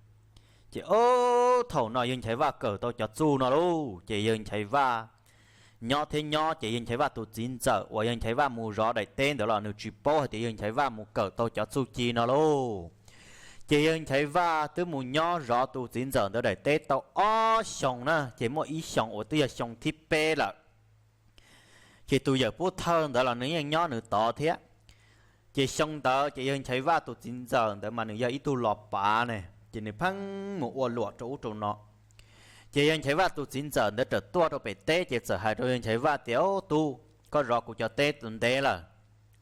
Ces ob thaum no yawg Nchaiv Vaj kawm tau cov txuj no lauj, ces yawg Nchaiv Vaj Nyob thiab nyob ces yawg Nchaiv Vaj tus txiv ntxawm uas yawg Nchaiv Vaj mus zov daim teb ntawd los nws tsis paub hais tias yawg Nchaiv Vaj mus kawm tau cov txuj ci no lauj. Ces yawg Nchaiv Vaj twb mus nyob zov tus txiv ntxawm ntawd daim teb tau ob xyoos na, ces muaj ib xyoos uas twb yog xyoo thib peb lawm, ces tus yawm pub thawj ntawd los nws yeej nyob nws tod thiab. Ces xyoo ntawd ces yawg Nchaiv Vaj tus txiv ntxawm ntawd mas nws yog ib tug los pav ne, ces nws pheej mus ua luam rau ub rau no. Ces yawg Nchaiv Vaj tus txiv ntxawm ntawd tawm tuaj rau pem teb ces txawm hais rau yawg Nchaiv Vaj tias, Au tub, koj zov kuv cov teb ntev lawm,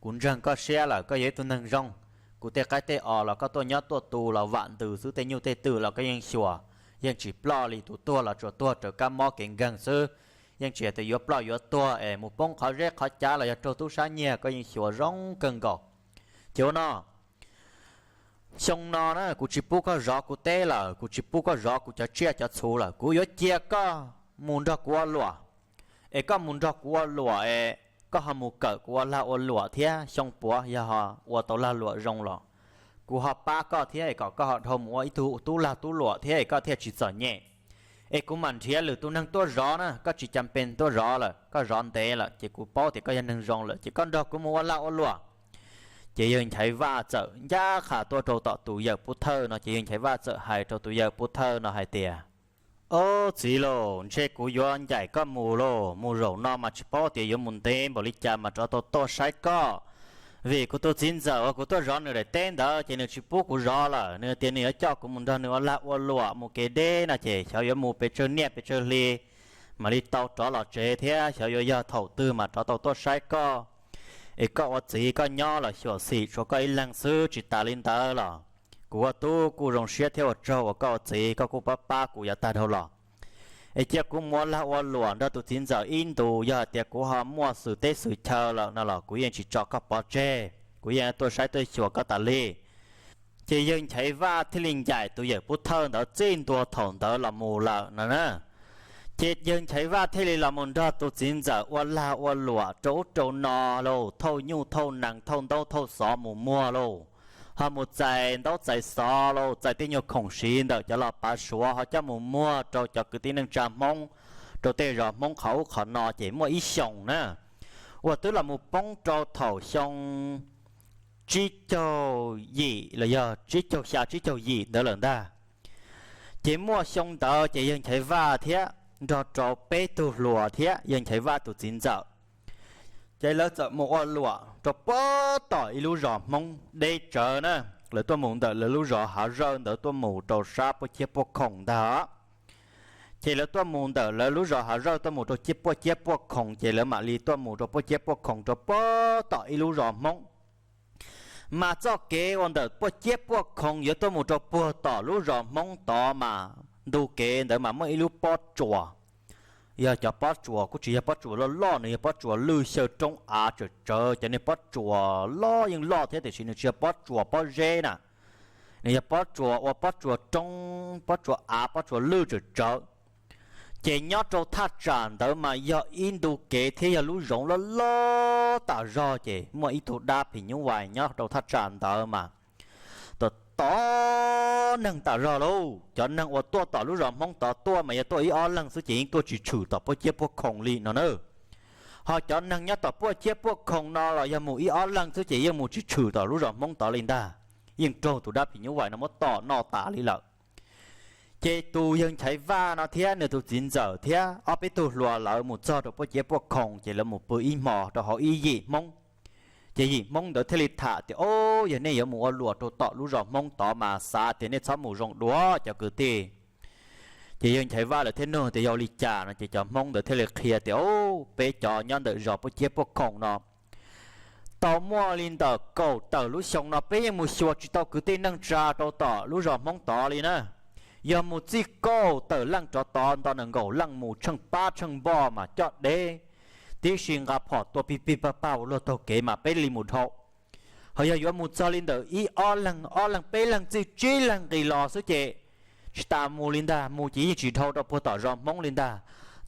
kuv ntseeg koj siab lawm, koj yog ib tug neeg zoo. Kuv tej qaib tej os los koj tuaj nyob tuaj tu los vam ntws xwb, tej nyuj tej twm los koj yeej xyuas, yeej tsis ploj li. Tus tuag los tsuas tuag raws kab mob kev nkeeg xwb, yeej tsis hais tias yuav ploj yuav tuag es mus poob qhov zeb qhov cav los yog raug tub sab nyiag, koj yeej xyuas zoo kawg nkaus. Ces ua no, xyoo no na kuv tsis pub koj zov kuv teb lawm, kuv tsis pub koj zov kuv cov tsiaj cov txhu lawm, kuv yuav cia koj mus nrog kuv ua luam. Es koj mus nrog kuv ua luam es koj ho mus kawm kuv ua lag ua luam thiab, xyoo puav yog ho ua tau lag luam zoo los kuv ho pab koj thiab es kom koj ho dhau mus ua ib tug tub lag tub luam thiab es koj thiaj tsis txom nyem. Es kuv mam nrhiav lwm tus neeg tuaj zov na, koj tsis cas pes tuaj zov lawm, koj zov ntev lawm ces kuv paub tias koj yog neeg zoo lawm ces koj nrog kuv mus ua lag ua luam. Ces yawg Nchaiv Vaj txawm ncaj qha tuaj rau tom tus yawm pub thawj no, ces yawg Nchaiv Vaj txawm hais rau tus yawm pub thawj no hais tias, Au txiv lauj, ntshe kuv yuav ncaim koj mus lauj, mus zaum no mas tsis paub tias yuav mus ntev npaum li cas mas rov tau tuaj saib koj. Vim kuv tus txiv ntxawm uas kuv tuaj zov nws daim teb ntawd ces nws tsis pub kuv zov lawm, nws tias nws yuav coj kuv mus nrog nws ua lag ua luam mus kev deb no ces xyov yuav mus pes tsawg niaj pes tsawg hli mam li tau rov los tsev thiab, xyov yuav yog thaum twg mas rov tau tuaj saib koj. Es koj ua txiv koj nyob los xyuam xim tshuav koj ib leeg xwb, tsis tas li ntawd los kuv ua tub kuj zoo siab thiab ua tsaug uas koj ua txiv koj kuj pab pab kuv yav tag dhau los. Es cia kuv mus ua lag ua luam nrog tus txiv ntxawm ib ntus, yog hais tias kuv ho muaj xwm teb xwm chaw lawm no los kuv yeej tsis tso koj pov tseg, kuv yeej tuaj saib tuaj xyuas koj tas li. Ces yawg Nchaiv Vaj thiaj li ncaim tus yawm pub thawj ntawd txij ntua thaum ntawd los mus lawm no na. Ces yawg Nchaiv Vaj thiaj li los mus nrog tus txiv ntxawm ua lag ua luam rau ub rau no lauj, thauj nyuj thauj nees thauj ntaub thauj xov mus muag lauj, ho mus txais ntaub txais xov lauj, txais tej nyuag khoom siv ntawm cov los pav Suav ho coj mus muag rau cov kwv tij neej tsa Hmoob, rau tej zos Hmoob qhov ub qhov no ces muaj ib xyoos na uas twb los mus poob rau thaum xyoo tsib caug yim los yog tsib caug xya tsib caug yim ntawd lawm ntag. Ces muaj xyoo ntawd ces yawg Nchaiv Vaj thiab nrog rau peb tug hluas thiab yawg Nchaiv Vaj tus txiv ntxawm, ces lawv txawm mus ua luam rau puag tom ib lub zos Hmoob deb tsawv na. Lawv tuaj mus ntawm lawv lub zos Hav Zawj ntawd tuaj mus rau sab Puaj Ciab Puaj Khoom ntag. Ces lawv tuaj mus ntawm lawv lub zos Hav Zawj tuaj mus rau Puaj Ciab Puaj Khoom ces lawv mam li tuaj mus rau Puaj Ciab Puaj Khoom rau puag tom ib lub zos Hmoob. Mas txoj kev uas ntawm Puaj Ciab Puaj Khoom yuav tuaj mus rau puag tom lub zos Hmoob tod mas ntu kev ntawd mas muaj ib lub pob tsuas. Yog cov pob tsuas kuj tsis yog pob tsuas loj loj, nws yog pob tsuas lwj xyaw roob av tsawm tsawv, cov niag pob tsuas loj yeej loj thiab tiam sis nws tsis yog pob tsuas pob zeb na, nws yog pob tsuas ua pob tsuas roob pob tsuas av pob tsuas lwj tsawm tsawv. Ces nyob rau thaj tsam ntawd mas yog ib ntu kev thiab yog lub zoov loj loj tas zog, ces muaj ib tug dab phim nyuj vais nyob rau thaj tsam ntawd mas tom tom neeg tas zog lauj. Cov neeg uas tuaj tom lub zos Hmoob tod tuaj mas yog tuaj ib ob leeg xwb ces yeej tuaj tsis tshwm tom Puaj Ciab Puaj Khoom li no na. Ho cov neeg nyob tom Puaj Ciab Puaj Khoom no los yog mus ib ob leeg xwb ces yeej mus tsis tshwm tom lub zos Hmoob tod li ntag, yeej raug tus dab phim nyuj vais no muab tom noj tas li lawm. Ces tus yawg Nchaiv Vaj no thiab nws tus txiv ntxawm thiab ob peb tug hluas lawv mus txog rau Puaj Ciab Puaj Khoom ces lawv mus pw ib hmo rau hauv ib yim Hmoob. Ces yim Hmoob ntawd thiaj li tham tias, Au, yog nej yuav mus ua luam rau tom lub zos Hmoob tod mas xav tias nej txhob mus zoo dua cov kwv tij. Ces yawg Nchaiv Vaj lawv thiaj nug tias yog li cas no ces cov Hmoob ntawd thiaj li qhia tias, Au, peb cov nyob ntawm zos Puaj Ciab Puaj Khoom no tau muaj li ntawm kaum tawm lub xyoo no peb yeej mus xyuas tsis tau kwv tij neej tsa rau tom lub zos Hmoob tod li na. Yog mus txij kaum tawm leej rov tod nto nees nkaum leej mus tsheej pab tsheej npoj mas coj deb tib si nqa phom tua pig pig pag pag ua luag taug kev mas peb li mus dhau. Ho yog yuav mus txog li ntawm ib ob leeg ob leeg peb leeg txij tsib leeg nqis los xwb ces tsis tas mus li ntag, mus ces yeej tsis dhau rau puag tom zos Hmoob li ntag.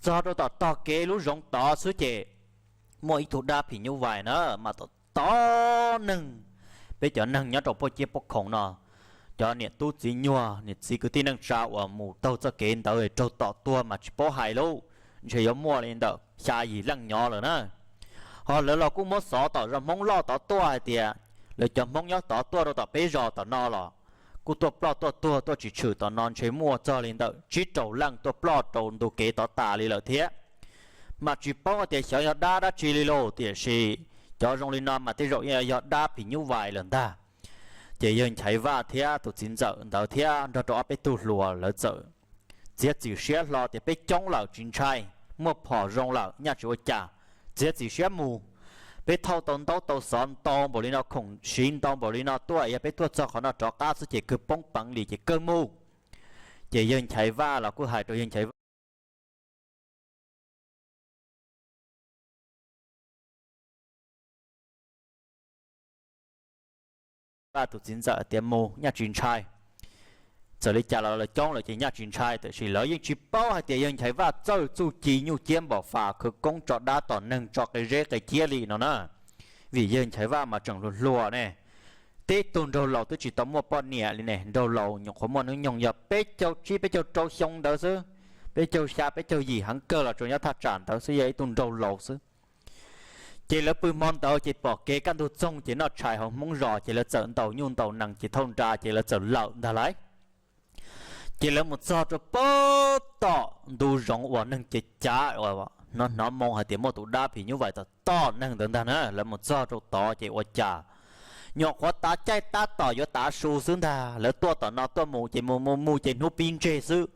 Txog rau tom tog kev lub zoov tod xwb ces muaj ib tug dab phim nyuj vais na mas tom tom neeg, peb cov neeg nyob rau Puaj Ciab Puaj Khoom no, cov niam tub txiv nyuag niam txiv kwv tij neej tsa uas mus taug txoj kev ntawd raug tom tuag mas tsis paub hais lauj, ntshe yuav muaj li ntawm xya yim leej nyob lawm na. Ho lawv los kuj muab xov tom zos Hmoob loj tod tuaj hais tias lawv cov Hmoob nyob tod tuaj rau tom peb zos tom no los kuj tuaj ploj tuaj tuag tuaj tsis tshwm tom no ntshe muaj txog li ntawm tsib rau leej tuaj ploj rau ntu kev tod tas li lawm thiab. Mas tsis paub hais tias xyov yog dab dab tsi li lauj, tiam sis cov zoo li no mas tej zaum yog dab phim nyuj vais lawm ntag. Ces yawg Nchaiv Vaj thiab tus txiv ntxawm ntawd thiab nrog rau ob peb tug hluas lawv txawm txiav txim siab hlo tias peb coob lawm tsis ntshai, muaj phom zoo lawm nyaj tsis ua cas, txiav txim siab mus. Peb thauj tau ntaub tau xov ntau npaum li no, khoom siv ntau npaum li no tuaj, yog peb tuaj txog qhov no rov qab xwb ces kawg poob peev li ces kawg mus. Ces yawg Nchaiv Vaj los kuj hais rau yawg Nchaiv Vaj Vaj tus txiv ntxawm tias mus nyaj tsis ntshai. Txawm li cas los lawv coob lawm ces nyaj tsis ntshai, tiam sis lawv yeej tsis paub hais tias yawg Nchaiv Vaj txawj txuj ci nyuj ciab npaum fas khawv koob tso dab tom neeg tso qe zeb qe ciab li no na. Vim yawg Nchaiv Vaj mas tseem hluas hluas ne, tib tug nraug laus twb tsis tau muaj poj niam li ne, nraug laus nyuam qhuav muaj hnub nyoog yog peb caug tsib peb caug rau xyoo ntawd xwb, peb caug xya peb caug yim heev kawg los tsuas nyob thaj tsam ntawd xwb, yog ib tug nraug laus xwb. Ces lawv pw hmo ntawd ces pom kev kaj ntug txoog ces noj tshais hauv Hmoob zos ces lawv txawm ntaus nyuj ntaus nees ces thauj nra ces lawv txawm lawm ntag lauj. Ces lawv mus txog rau pem tom ntu zoov uas neeg cav cav uas hnov hnov moo hais tias muaj tus dab phim nyuj vais tom tom neeg ntawd ntag na. Lawv mus txog rau tod ces ua cas nyuam qhuav tav caij tab tom yuav tav su xwb ntag, lawv tuaj tom no tuaj mus ces mus mus mus ces hnub pib ntseg xwb.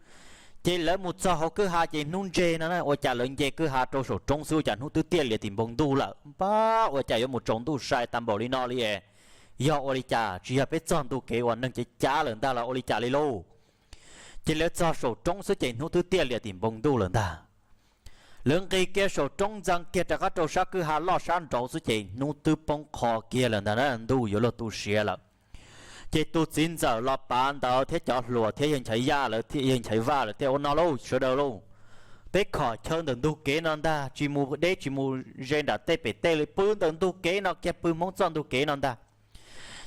Ces lawv mus txog hauv kwj ha ces hnub ntseg no na, ua cas lawv nce kwj ha rau saum roob xwb ua cas hnub twb tiaj lias tim npoo ntuj lawm. Npab, ua cas yuav mus tsaus ntuj sai tag npaum li no li es? Yog ua li cas, tsis yog peb txog ntu kev uas neeg cav cav lawm ntag los ua li cas li lauj? Ces lawv txog saum roob xwb ces hnub twb tiaj lias tim npoo ntuj lawm ntag. Lawv nqis kiag saum roob ntxeev kiag rov qab rau sab kwj ha loj sab nraud xwb ces hnub twb poob qho kiag lawm ntag na, ntuj yuav luag tu siav lawm. Ces tus txiv ntxawm los pav ntawd thiab cov hluas thiab yawg Nchaiv Yaj lawv thiab yawg Nchaiv Vaj lawv thiaj ua no lauj, sawv daws lauj, peb khom chaw ntawm ntug kev no ntag, tsis mus deb tsis mus ze nram tej pem tej li, pw ntawm ntug kev no kiag, pw Hmoob txoj ntug kev no ntag.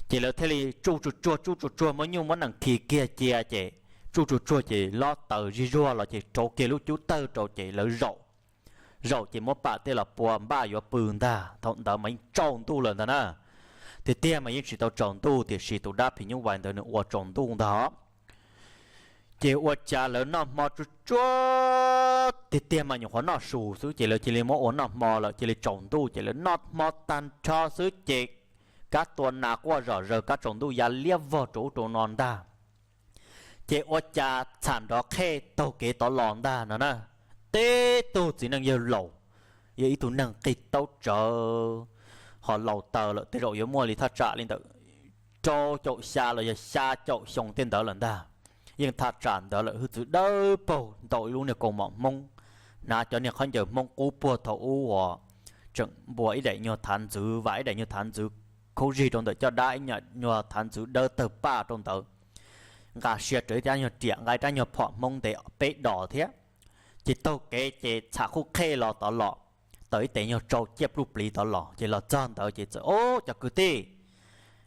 Ces lawv thiaj li tsuj tsuag tsuag tsuj tsuag tsuag muab nyuj muab nees khi kiag cia ces tsuj tsuag tsuag ces lob taws zig zuag los ces rauv kiag lub cub tawg rau ces lawv zaum, zaum ces muab pam tej los pua npaj yuav pw ntag. Thaum ntawd mas yeej tsaus ntuj lawm ntag na. Tiag tiag mas yeej tsis tau tsaus ntuj tiam sis tus dab phim nyuj vais ntawd nws ua tsaus ntuj ntag. Ces ua cas lawv noj hmo tsuag tsuag tiag tiag mas nyuam qhuav noj su xwb ces lawv cia li muab ua noj hmo lawm, cia li tsaus ntuj ces lawv noj hmo tag nrho xwb ces kab tua nas quaj zom zaws, kab tsaus ntuj ya liab vog rau ub rau no ntag. Ces ua cas txham nrov qhej taug kev tod los ntag no na. Tib tug txiv neej yawg laus, yog ib tug neeg qig taub tsawv, ho laus taws lawm tej zaum yuav muaj li thaj tsam li ntawm rau caum xya los yog xya caum xyoo tej ntawd lawm ntag. Yeej thaj tsam ntawd lawm, hwj txwv dawb paug, ntaus ib lub niag kaus mom Hmoob, hnav cov niag khaub ncaws Hmoob qub puag thaum ub uas tseem npua ib daim nyuag thav ntxwv, vam ib daim nyuag thav ntxwv khaub zig rau ntawm caj dab, ib nyuag thav ntxwv dawb tawg paj rau ntawd, nqa sia rawv ib rab nyuag riam, nqa ib rab nyuag phom Hmoob ntes peb dos thiab. Ces taug kev ces txham qhuj qhej los tod los, taws ib tes nyuag tsau ciaj pluj pliv tod los ces los txog ntawd ces txawm, Ob, cov kwv tij,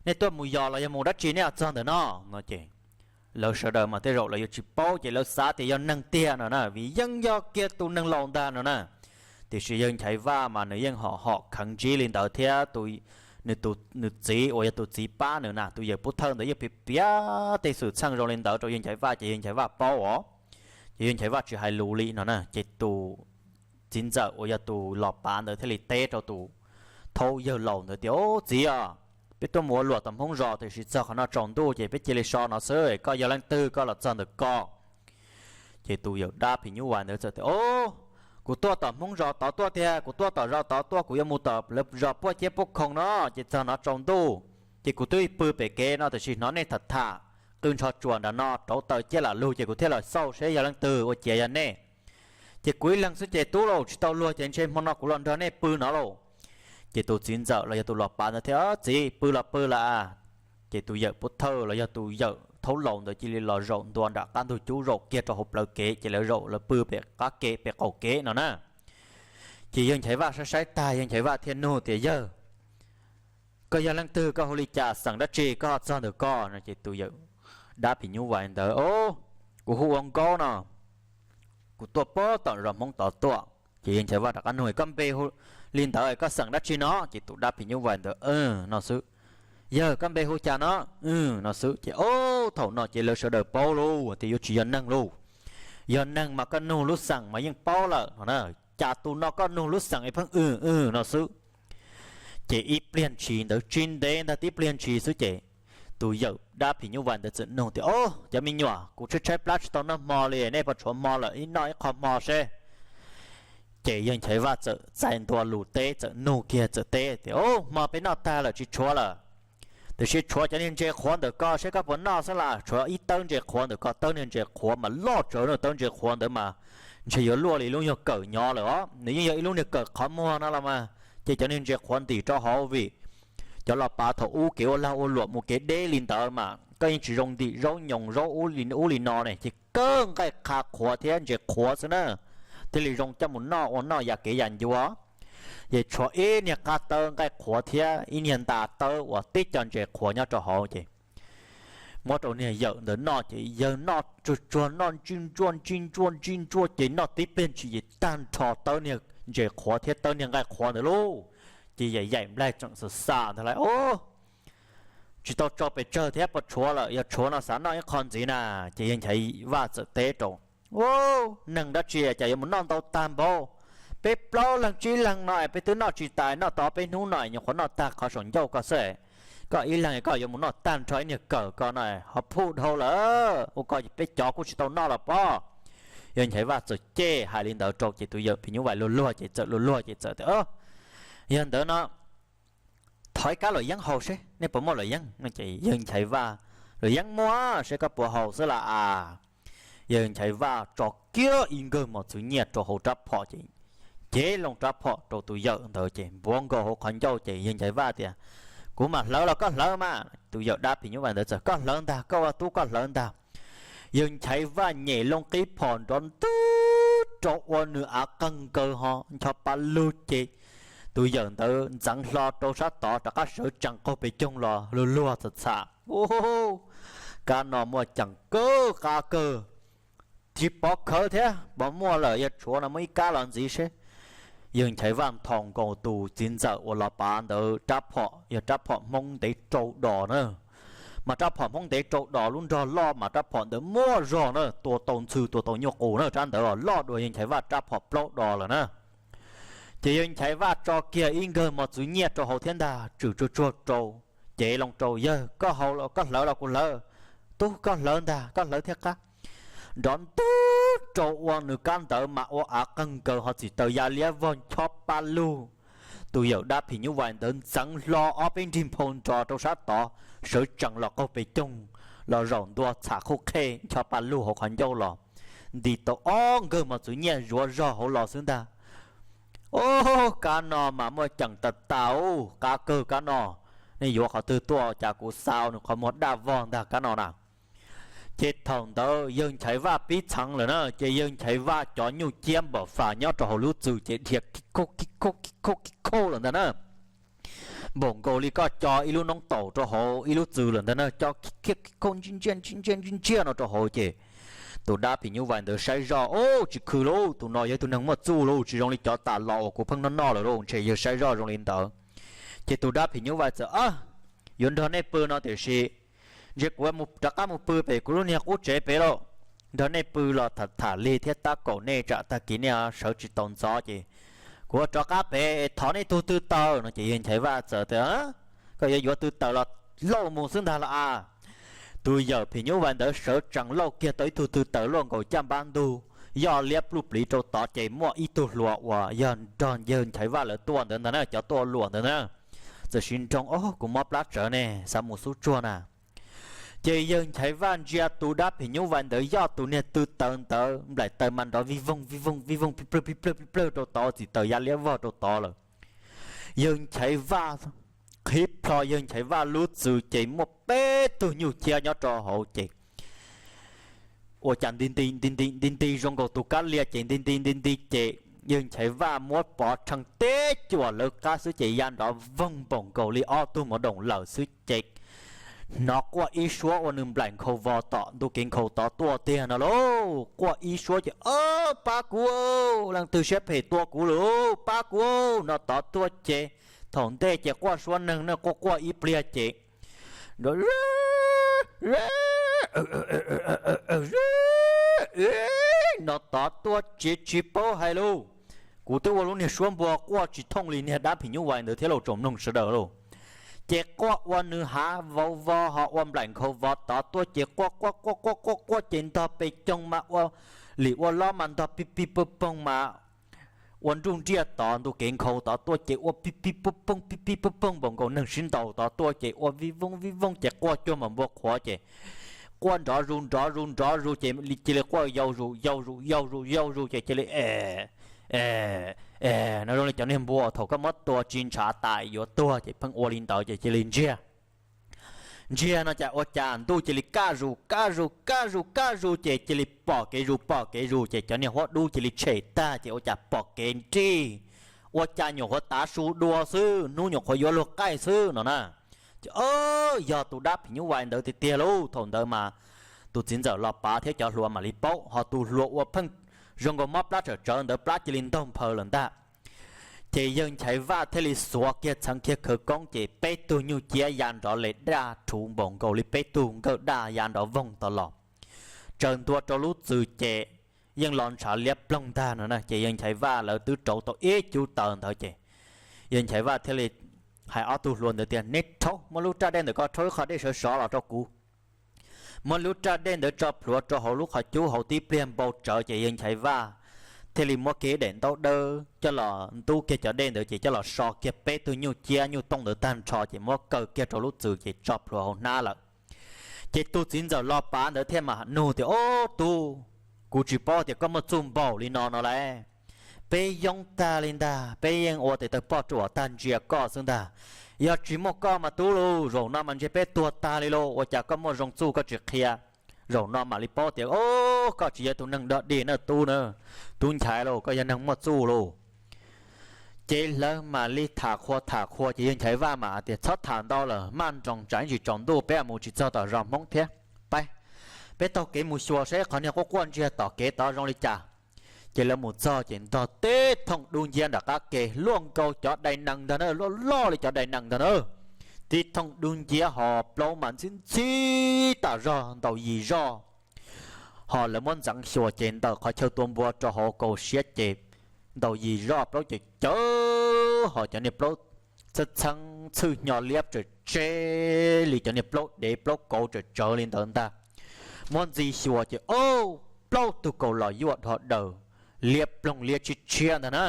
nej tuaj mus yos los yog mus dab tsi nej ho txog ntawm no? No ces lawv sawv daws mas tej zaum lawv yuav tsis paub ces lawv xav tias yog neeg tiag no na, vim yeej yog kiag tus neeg laus ntag no na. Tiam sis yawg Nchaiv Vaj mas nws yeej hom hom kheev ntsib li ntawd thiab tus, nws tus, nws txiv uas yog tus txiv pab nws na, tus yawm pub thawj ntawd yeej piav piav tej xwm txheej zoo li ntawd rau yawg Nchaiv Vaj ces yawg Nchaiv Vaj paub os. Ces yawg Nchaiv Vaj tsis hais lus li no na, ces tus txiv ntxawm uas yog tus los pav ntawd thiaj li teb rau tus thaub yawg laus ntawd tias, Ob txiv os, peb tuaj mus ua luam tom Hmoob zos tiam sis txog qhov no tsaus ntuj ces peb cia li so no xwb, koj yog leej twg koj los txog ntawm koj? Ces tus yawm dab phim nyuj vais ntawd txawm tias, Ob, kuv tuaj tom Hmoob zos tod tuaj tiag, kuv tuaj tom zos tod tuaj, kuv yuav mus tom lawv zos puaj ciab puaj khoom no, ces txog no tsaus ntuj, ces kuv twb pw pem kev no tiam sis hnov nej tham tham qw ntsho tsuas nram no rauv taws ciaj lam lug ces kuv thiaj los xauj seb yog leej twg ua ciav yog nej. Ces kuv ib leeg xwb ces tub laus tsis tau luag ces ntshe hmo no kuv los nrog nej pw no lauj. Ces tus txiv ntxawm los yog tus los pav ntawd thiaj, Txiv, pw los pw lawm. Ces tus yawm pub thawj los yog tus yawm thaub laus ntawd cia li los zaum ntua nram qab ntug cub zaum kiag rau hauv plawv kev ces lawv zaum lawv pw pem qab kev pem qaum kev no na. Ces yawg Nchaiv Vaj saib saib tag yawg Nchaiv Vaj thiaj nug tias, Yawg, koj yog leej twg, koj hu li cas, xeem dab tsi, koj ho txog ntawm koj no? Ces tus yawm dab phim nyuj vais ntawd, Ob, kuv hu ua Nkaub no, kuv tuaj puag tom zos Hmoob tod tuaj. Ces yawg Nchaiv Vaj rov qab nug, koj npe hu li ntawd koj xeem dab tsi no? Ces tus dab phim nyuj vais ntawd, no xwb. Yawg, koj npe hu cas no? No xwb. Ces ob thaum no ces lawv sawv daws paub lauj, tias yuav tsis yog neeg lauj. Yog neeg mas koj nug lub xeem mas yeej paub lawm no na. Cas tus no koj nug lub xeem es pheej w w no xwb. Ces ib pliag ntshis ntawd, tsis ntev ntag, tib pliag ntshis xwb ces tus yawm dab phim nyuj vais ntawd txawm nug tias, o, cov me nyuam, kuv tshaib tshaib plab tsis tau noj hmo li, nej puas tshuav hmo lawm, ib noj ib qho hmo seb. Ces yawg Nchaiv Vaj txawm txais ntua lus teb, txawm nug kiag txawm teb tias, o, hmo peb noj tag lawm, tsis tshuav lawm. Tiam sis tshuav cov niag ntses qhuav ntawm ko seb koj puas noj xwb las, tshuav ib tawb ntses qhuav ntawm ko. Tawb niag ntses qhuav mas loj tsawv na, tawb ntses qhuav ntawd mas ntshe yuav luaj li lub nyuag kawm nyob lawm os, nws yeej yog ib lub niag kawm qhov muag no los mas. Ces cov niag ntses qhuav ntim rau hauv vim cov los pav thaum ub kev ua lag ua luam mus kev deb li ntawd mas koj yeej tsis zoo ntim zaub nyoos zaub ub li no ne, ces kawg nqaij qha qhuav thiab ntses qhuav xwb na, thiaj li zoo coj mus noj ua noj yam kev yam ncua. Ces tshuav ib niag qab tawb nqaij qhuav thiab ib niag nta tawb uas tib co ntses qhuav nyob rau hauv ces muab rau niag yawm ntawd noj ces yawg noj tsuag tsuag, noj ntsij ntsuaj ntsij ntsuaj ntsij ntsuaj ces noj tib pliag ntshis ces tag nrho tawb niag ntses qhuav thiab tawb niag nqaij qhuav ntawd lauj. Ces yaim yaim nplaig tseem xav xav ntag lauj, o, tsis tau tso pes tsawg thiab, puas tshuav lawm, yog tshuav no xav noj ib qho ntxiv na. Ces yawg Nchaiv Vaj txawm teb rau, u, neeg dab tsi cas yuav mus noj ntau tag npaum, peb plaub leeg tsib leeg no peb twb noj tsis tas, noj tau peb hnub no nyuam qhuav noj tag qhov saum ncauj ko xwb, koj ib leeg koj yuav mus noj tag nrho ib niag kawm ko no ho phuj dhau lawm, ua ko peb cov kuj tsis tau noj los pob. Yawg Nchaiv Vaj txawm cem hais li ntawd rau ces tus yawm phim nyuj vais luag luag ces txawm luag luag ces txawm tias, yog ntawd no thov ib kab luam yeeb haus seb nej puas muaj luam yeeb no. Ces yawg Nchaiv Vaj, luam yeeb muaj seb koj puas haus xwb las as. Yawg Nchaiv Vaj tso kiag ib nkawg mos txwv nyiaj rau hauv rab phom ces cev loo rab phom rau tus yawm ntawd ces npuav nkaus hauv qhov ncauj ces yawg Nchaiv Vaj tias, kuv mam hlawv los koj hlawv mas. Tus yawm dab phim nyuj vais ntawd txawm, koj hlawv ntag, koj ua tub koj hlawv ntag. Yawg Nchaiv Vaj nyem loo qib phom nrov ntwg rau ua nws av qeeg nkaws ho ncho pa lug ces tus yawm ntawd ntxeev hlo rau sab tod rov qab sawv tsees qaug pes coog los luag luag txham txham. Kab no muaj ceem kawg qab kawg, tsis pov khawv thiab, pov muaj lawm yog tshuav no muaj ib kab los ntxiv seb. Yawg Nchaiv Vaj nthos nkaus tus txiv ntxawm uas los pav ntawd rab phom, yog rab phom Hmoob ntev rau dos na. Mas rab phom Hmoob ntev rau dos lub nrog loj mas rab phom ntawd muaj zog na, tua tau ntxhw tua tau nyuj qus na, rab ntawd loj dua yawg Nchaiv Vaj rab phom plaub dos lawm na. Ces yawg Nchaiv Vaj tso kiag ib nkawg mos txwv nyiaj rau hauv thiab ntag, tswm tsuag tsuag rau, cev loo rau, yawg koj haus, koj hlawv los kuv hlawv, tub koj hlawv ntag, koj hlawv thiaj qab. Nrov ntwg rau ua nws kab ntawd mas ua av qeeg nkaws ho txim taws ya liab vog ncho pa lug. Tus yawm dab phim nyuj vais ntawd ntxeev hlo ob peb nrig nphau nrov rau sab tod, sawv tsees los qaug pes coog, los zaum ntua txham khuj qhej ncho pa lug hauv qhov ncauj los, nti tau ob nkawg mos txwv nyiaj zuav zog hauv los xwb ntag. Ob kab no mas muaj ceem tas tas, qab kawg kab no, nej yuav qhov twg tuaj cas kuv xa nws qhov muag daj vog ntag kab no na. Ces thaum ntawd yawg Nchaiv Vaj pib txheev lawm na, ces yawg Nchaiv Vaj cov nyuj ciab npam fas nyob rau hauv lub txwm ces dhia ki khauj ki khauj ki khauj ki khauj lawm ntag na. Npaum nkaus li koj co ib lub noob taum rau hauv ib lub txwm lawm ntag na, co ki khauj ntsiag ntsiag ntsiag ntsiag ntsiag no rau hauv ces tus dab phim nyuj vais ntawd saib zoj, ub, tsis khw lauj, tus no yog ib tug neeg muaj txuj lauj, tsis zoo li cov tas los uas kuv pheej noj noj lawm lauj, ntshe yawg saib zoj zoo li ntawd. Ces tus dab phim nyuj vais txawm, yuav nrog nej pw no tiam sis ntshe kuv rov qab mus pw pem kuv lub niag qub tsev pem lauj. Nrog nej pw los tham tham lig thiab tab kaum nej tsam tag kis nej sawv tsis tau ntxov ces kuv rov qab pem thov nej tug tw taws no. Ces yawg Nchaiv Vaj txawm tias, koj yuav yuav tw taws los lauj mus xwb ntag los as. Tus yawm phim nyuj vais ntawd sawv tsees lauj kiag tau ib tug tw taws luaj nkaus caj npab ntug, yoj liab pluj pliv rau tod ces muaj ib tug hluas uas yog nrog yawg Nchaiv Vaj lawv tuaj ntawd ntag na, cov tuaj luam ntawd na, txawm siv nroog, o, kuv mob plab tsawv ne, xav mus xub tsuag na. Ces yawg Nchaiv Vaj ntsia tus dab phim nyuj vais ntawd yoj tus niag tw taws ntawd nplaim taws mas nrov vij voog vij voog vij voog plig plawg plig plawg plig plawg rau tod, txim taws ya liab vog rau tod lawm. Yawg Nchaiv Vaj qhib plho yawg Nchaiv Vaj lub txwv ces muaj peb tug nyuj ciab nyob rau hauv ces ua cas nti nti nti nti nti nti zoo nkaus tus kab lia ces nti nti nti nti ces yawg Nchaiv Vaj muab pov rhees teb cuam lawv qab xwb ces ya nrov voog npaum nkaus li ob tug mov doom lawm xwb ces hnov quaj ib suab ua nws nplaim nkhaus vos tom ntu kev nkhaus tod tuaj tiag no lauj. Quaj ib suab ces, Ob, pab kuv, leej twg siab phem tua kuv lawm, pab kuv no tod tuaj ces. Thaum ntej ces quaj suab neeg ne, quaj quaj ib pliag ces no tod tuaj ces tsis paub hais lauj. Kuv twb ua lub niag suab npua quaj tsis thooj li niag dab phim nyuj vais ntawd thiab lauj tsoom mloog sawv daws lauj. Ces quaj ua nws hav vauv vos ho ua nplaim nkhaus vos tod tuaj ces quaj quaj quaj quaj quaj quaj ces ntog pes coog mas ua lim ua lob mas ntog pig pig poog poog mas ua nruj nriaj tod ntu kev nkhaus tod tuaj ces ua pig pig poog poog pig pig poog poog npaum nkaus neeg sib ntaus tod tuaj ces ua vij vooj vij vooj ces quaj cuag npaum npua qhuav ces quaj nrov zus nrov zus nrov zus ces cia li quaj yau zus yau zus yau zus yau zus ces cia li e e e no zoo li cov niag npua thaum koj muab tua tsis ntshav tas yuav tuag ces pheej ua li ntawd ces cia li ntsiag ntsiag no ces ua cas ntuj cia li kaj zus kaj zus kaj zus kaj zus ces cia li pom kev zus pom kev zus ces cov niag huab dub cia li tshem tag ces ua cas pom kev nrig, ua cas nyuam qhuav tav su dua xwb, hnub nyuam qhuav yuav luag qaij xwb no na. Ces yog tus dab phim nyuj vais ntawd tiag tiag lauj. Thaum ntawd mas tus txiv ntxawm Los Pav thiab cov hluas mam li paub, ho tus hluas uas pheej zoo nkaus mob plab tsawm tsawv ntawd plab cia li ntaug nphaws lawm ntag. Ces yawg Nchaiv Vaj thiaj li xuav kiag txheev kiag khawv koob ces peb tug nyuj ciab ya nrov li daj rhuv npaum nkaus li peb tug nkawj daj ya nrov voog tod los, tsaws ntua rau lub txwm ces yeej los ntshav liab ploog ntag no na. Ces yawg Nchaiv Vaj lawv twb rauv tau ib cub taws ntawd ces yawg Nchaiv Vaj thiaj li hais ob tug hluas ntawd tias, Neb rhaub, muab lub raj dej ntawm ko rhaub ib qho dej sov sov los rau kuv. Muab lub raj dej ntawd tso plhuav rau hauv lub qhov cub hauv tib pliag npau tsawv ces yawg Nchaiv Vaj thiaj li muab kiag daim ntaub dawb coj los ntub kiag cov dej ntawd ces coj los so kiag peb tug nyuj ciab nyuj tooj ntawd tag nrho ces muab kaw kiag rau lub txwm ces tso plhuav hauv hnab lawm. Ces tus txiv ntxawm Los Pav ntawd thiaj mam nug tias, Ob tub, kuv tsis paub tias koj muaj txuj npaum li no no lauj. Peb yoob tag li ntag, peb yeej ua tes taw poj ruam tag ntsia koj xwb ntag. Yog tsis muaj koj mas tub lauj, zaum no mas ntshe peb tuag tag li lauj. Ua cas koj muaj zoo txuj koj tsis qhia, zaum no mam li paub tias, o, koj tsis yog tus neeg dog dig na tub na, tub Nchaiv lauj, koj yog neeg muaj txuj lauj. Ces lawv mam li tham qhua tham qhua ces yawg Nchaiv Vaj mam tias, Txhob tham ntau lawm, maj nroos tsam ib ntsis tsaus ntuj peb mus tsis txog tom zos Hmoob thiab. Pab, peb taug kev mus xyuas saib qhov niag quaj quaj ntsiag tom kev tod zoo li cas. Ces lawv mus txog ces ntog tib thooj dub nciab nram qab ke luaj nkaus cov dai nees ntag na, loj loj li cov dai nees ntag na. Tib thooj dub nciab ho plaub mas ntxhib ntxhib tas zog ntaus yim zoj. Ho lawv muab ntxeev xyuas ces ntawm qhov chaw tua npua rau hauv kaus siab ces ntaus yim zoj plaub cawv cawv ho cov niag plaub txheeb txheeb txhwj hnyo liab tsawm tseb li cov niag plaub dev plaub kauv tsawm tsawv li ntawd ntag. Muab ntxi xyuas ces o, plaub tug kaus los yuaj dhov daws liab ploog liab tshiab tshiab ntag na.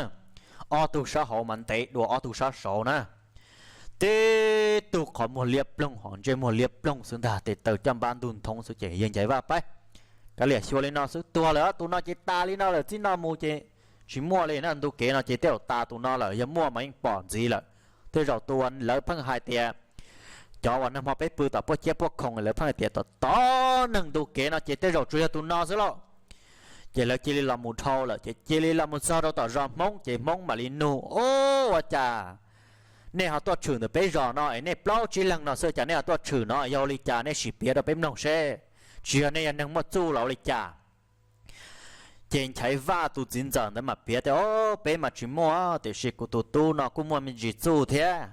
Ob tug sab hauv mas ntev dua ob tug sab saud na. Tib tug qhov muag liab ploog ho ntsej muag liab ploog xwb ntag, tes taw caj npab ntug nthoov xwb ces yawg Nchaiv Vaj pab, Kav liam xyuas li no xwb, tuag lawm tus no ces tas li no lawm, txij no mus ces tsis muaj li na, ntu kev no ces tej zaum tas tus no lawm, yog muaj mas yeej pom ntxiv lawm. Tej zaum tus uas lawv pheej hais tias cov uas nag hmo peb pw tom puaj ciab puaj khoom lawv pheej hais tias tom tom neeg ntu kev no ces tej zaum tsuas yog tus no xwb lauj. Ces lawv cia li los mus dhau lawm ces cia li los mus txog rau tom zos Hmoob ces Hmoob mam li nug, O, ua cas nej ho tuaj tshwm ntawm peb zos no es nej plaub tsib leeg no xwb cas nej ho tuaj tshwm no, yog ua li cas nej sim piav rau peb mloog seb, tsis yog nej yog neeg muaj txuj los ua li cas? Ces Nchaiv Vaj tus txiv ntxawm ntawd mam piav tias, O, peb mas tsis muaj, tiam sis kuv tus tub no kuj muaj me ntsis txuj thiab.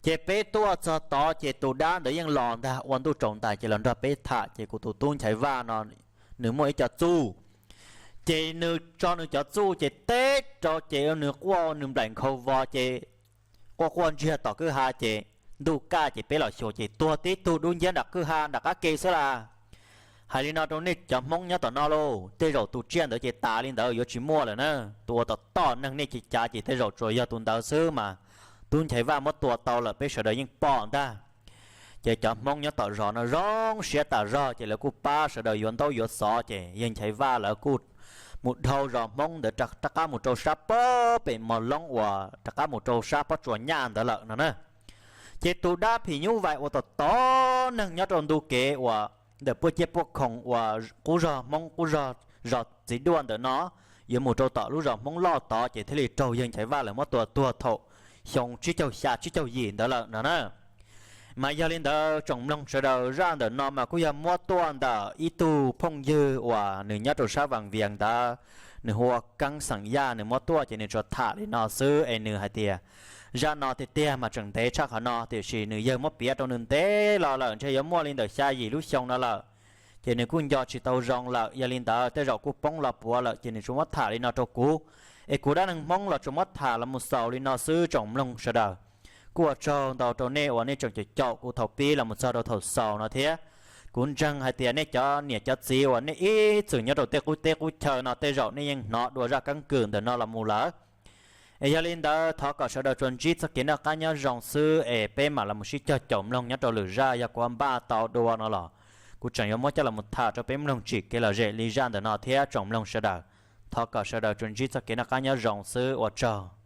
Ces peb tuaj txog tod ces tus dab ntawd yeej los ntag, ua ntuj tsaus ntais ces los nrog peb tham ces kuv tus tub Nchaiv Vaj no nws muaj ib co txuj. Ces nws tso nws cov txuj ces teb rau ces nws quaj nws nplaim nkhaus vos ces quaj quaj ntsiag tom kwj ha ces ntuj kaj ces peb los xyuas ces tuag tib tug dub nciab nram kwj ha nram qab ke xwb las. Hais li no rau nej cov Hmoob nyob tom no lauj, tej zaum tus tsiaj ntawd ces tas li ntawd yuav tsis muaj lawm na. Tus ua tom tom neeg nej ces cav ces tej zaum tsuas yog tus ntawd xwb mas tub Nchaiv Vaj muab tua tau lawm peb sawv daws yeej pom ntag. Ces cov Hmoob nyob tom zos no zoo siab tas zog ces lawv kuj pab sawv daws yuav ntaub yuav xov ces yawg Nchaiv Vaj lawv kuj mus dhau zos Hmoob ntawd rov qab mus rau sab pob pem mos loob uas rov qab mus rau sab pob tsuas nyaj ntawd lawm no na. Ces tus dab phim nyuj vais uas tom tom neeg nyob rau ntu kev uas ntawm puaj ciaj puaj khoom uas qub zog Hmoob qub zog zos txiv duaj ntawm no yuav mus rau tom lub zos Hmoob loj tod ces thiaj li raug yawg Nchaiv Vaj lawv muab tua tuag thaum xyoo tsib caug xya tsib caug yim ntawd lawm no na. Mas yog li ntawd tsoom mloog sawv daws, zaj ntawm no mas kuj yog muab tuaj ntawm ib tug phooj ywg uas nws nyob rau sab Vaj Vias ntawd, nws hu ua Keeb xeem Yaj, nws muab tuaj ces nws tsuas tham li no xwb es nws hais tias zaj no tiag tiag mas tseem ntev tshaj qhov no, tiam sis nws yawg muab piav rau nws ntev los lawm, ntshe yuav muaj li ntawm xya yim lub xyoo no lawm. Ces nws kuj nco tsis tau zoo lawm, yog li ntawd tej zaum kuj poob los puav lawm, ces nws tsuas muab tham li no rau kuv, es kuv dab neeg Hmoob los tsuas muab tham los mus xaus li no xwb tsoom mloog sawv daws. Kuj ua tsaug ntau rau nej uas nej tseem caum caum kuv thaum pib los mus txog rau thaum xaus no thiab. Kuv ntseeg hais tias nej cov niam cov txiv uas nej ib txwm nyob rau tej qub teb qub chaw no tej zaum nej yeej hnov dua zaj keeb kwm ntawm no los mus lawm. Es yog li ntawd thov kom sawv daws tsuas ntsib txoj kev noj qab nyob zoo xwb es peb mam los mus sib cog caum mloog nyob rau lwm zaj, yog kuv npaj tau dua no los kuv tseem yuav muab coj los mus tham rau peb mloog tsim kev lom zem li zaj ntawm no thiab tsoom mloog sawv daws. Thov kom sawv daws tsuas ntsib txoj kev noj qab nyob zoo xwb, ua tsaug.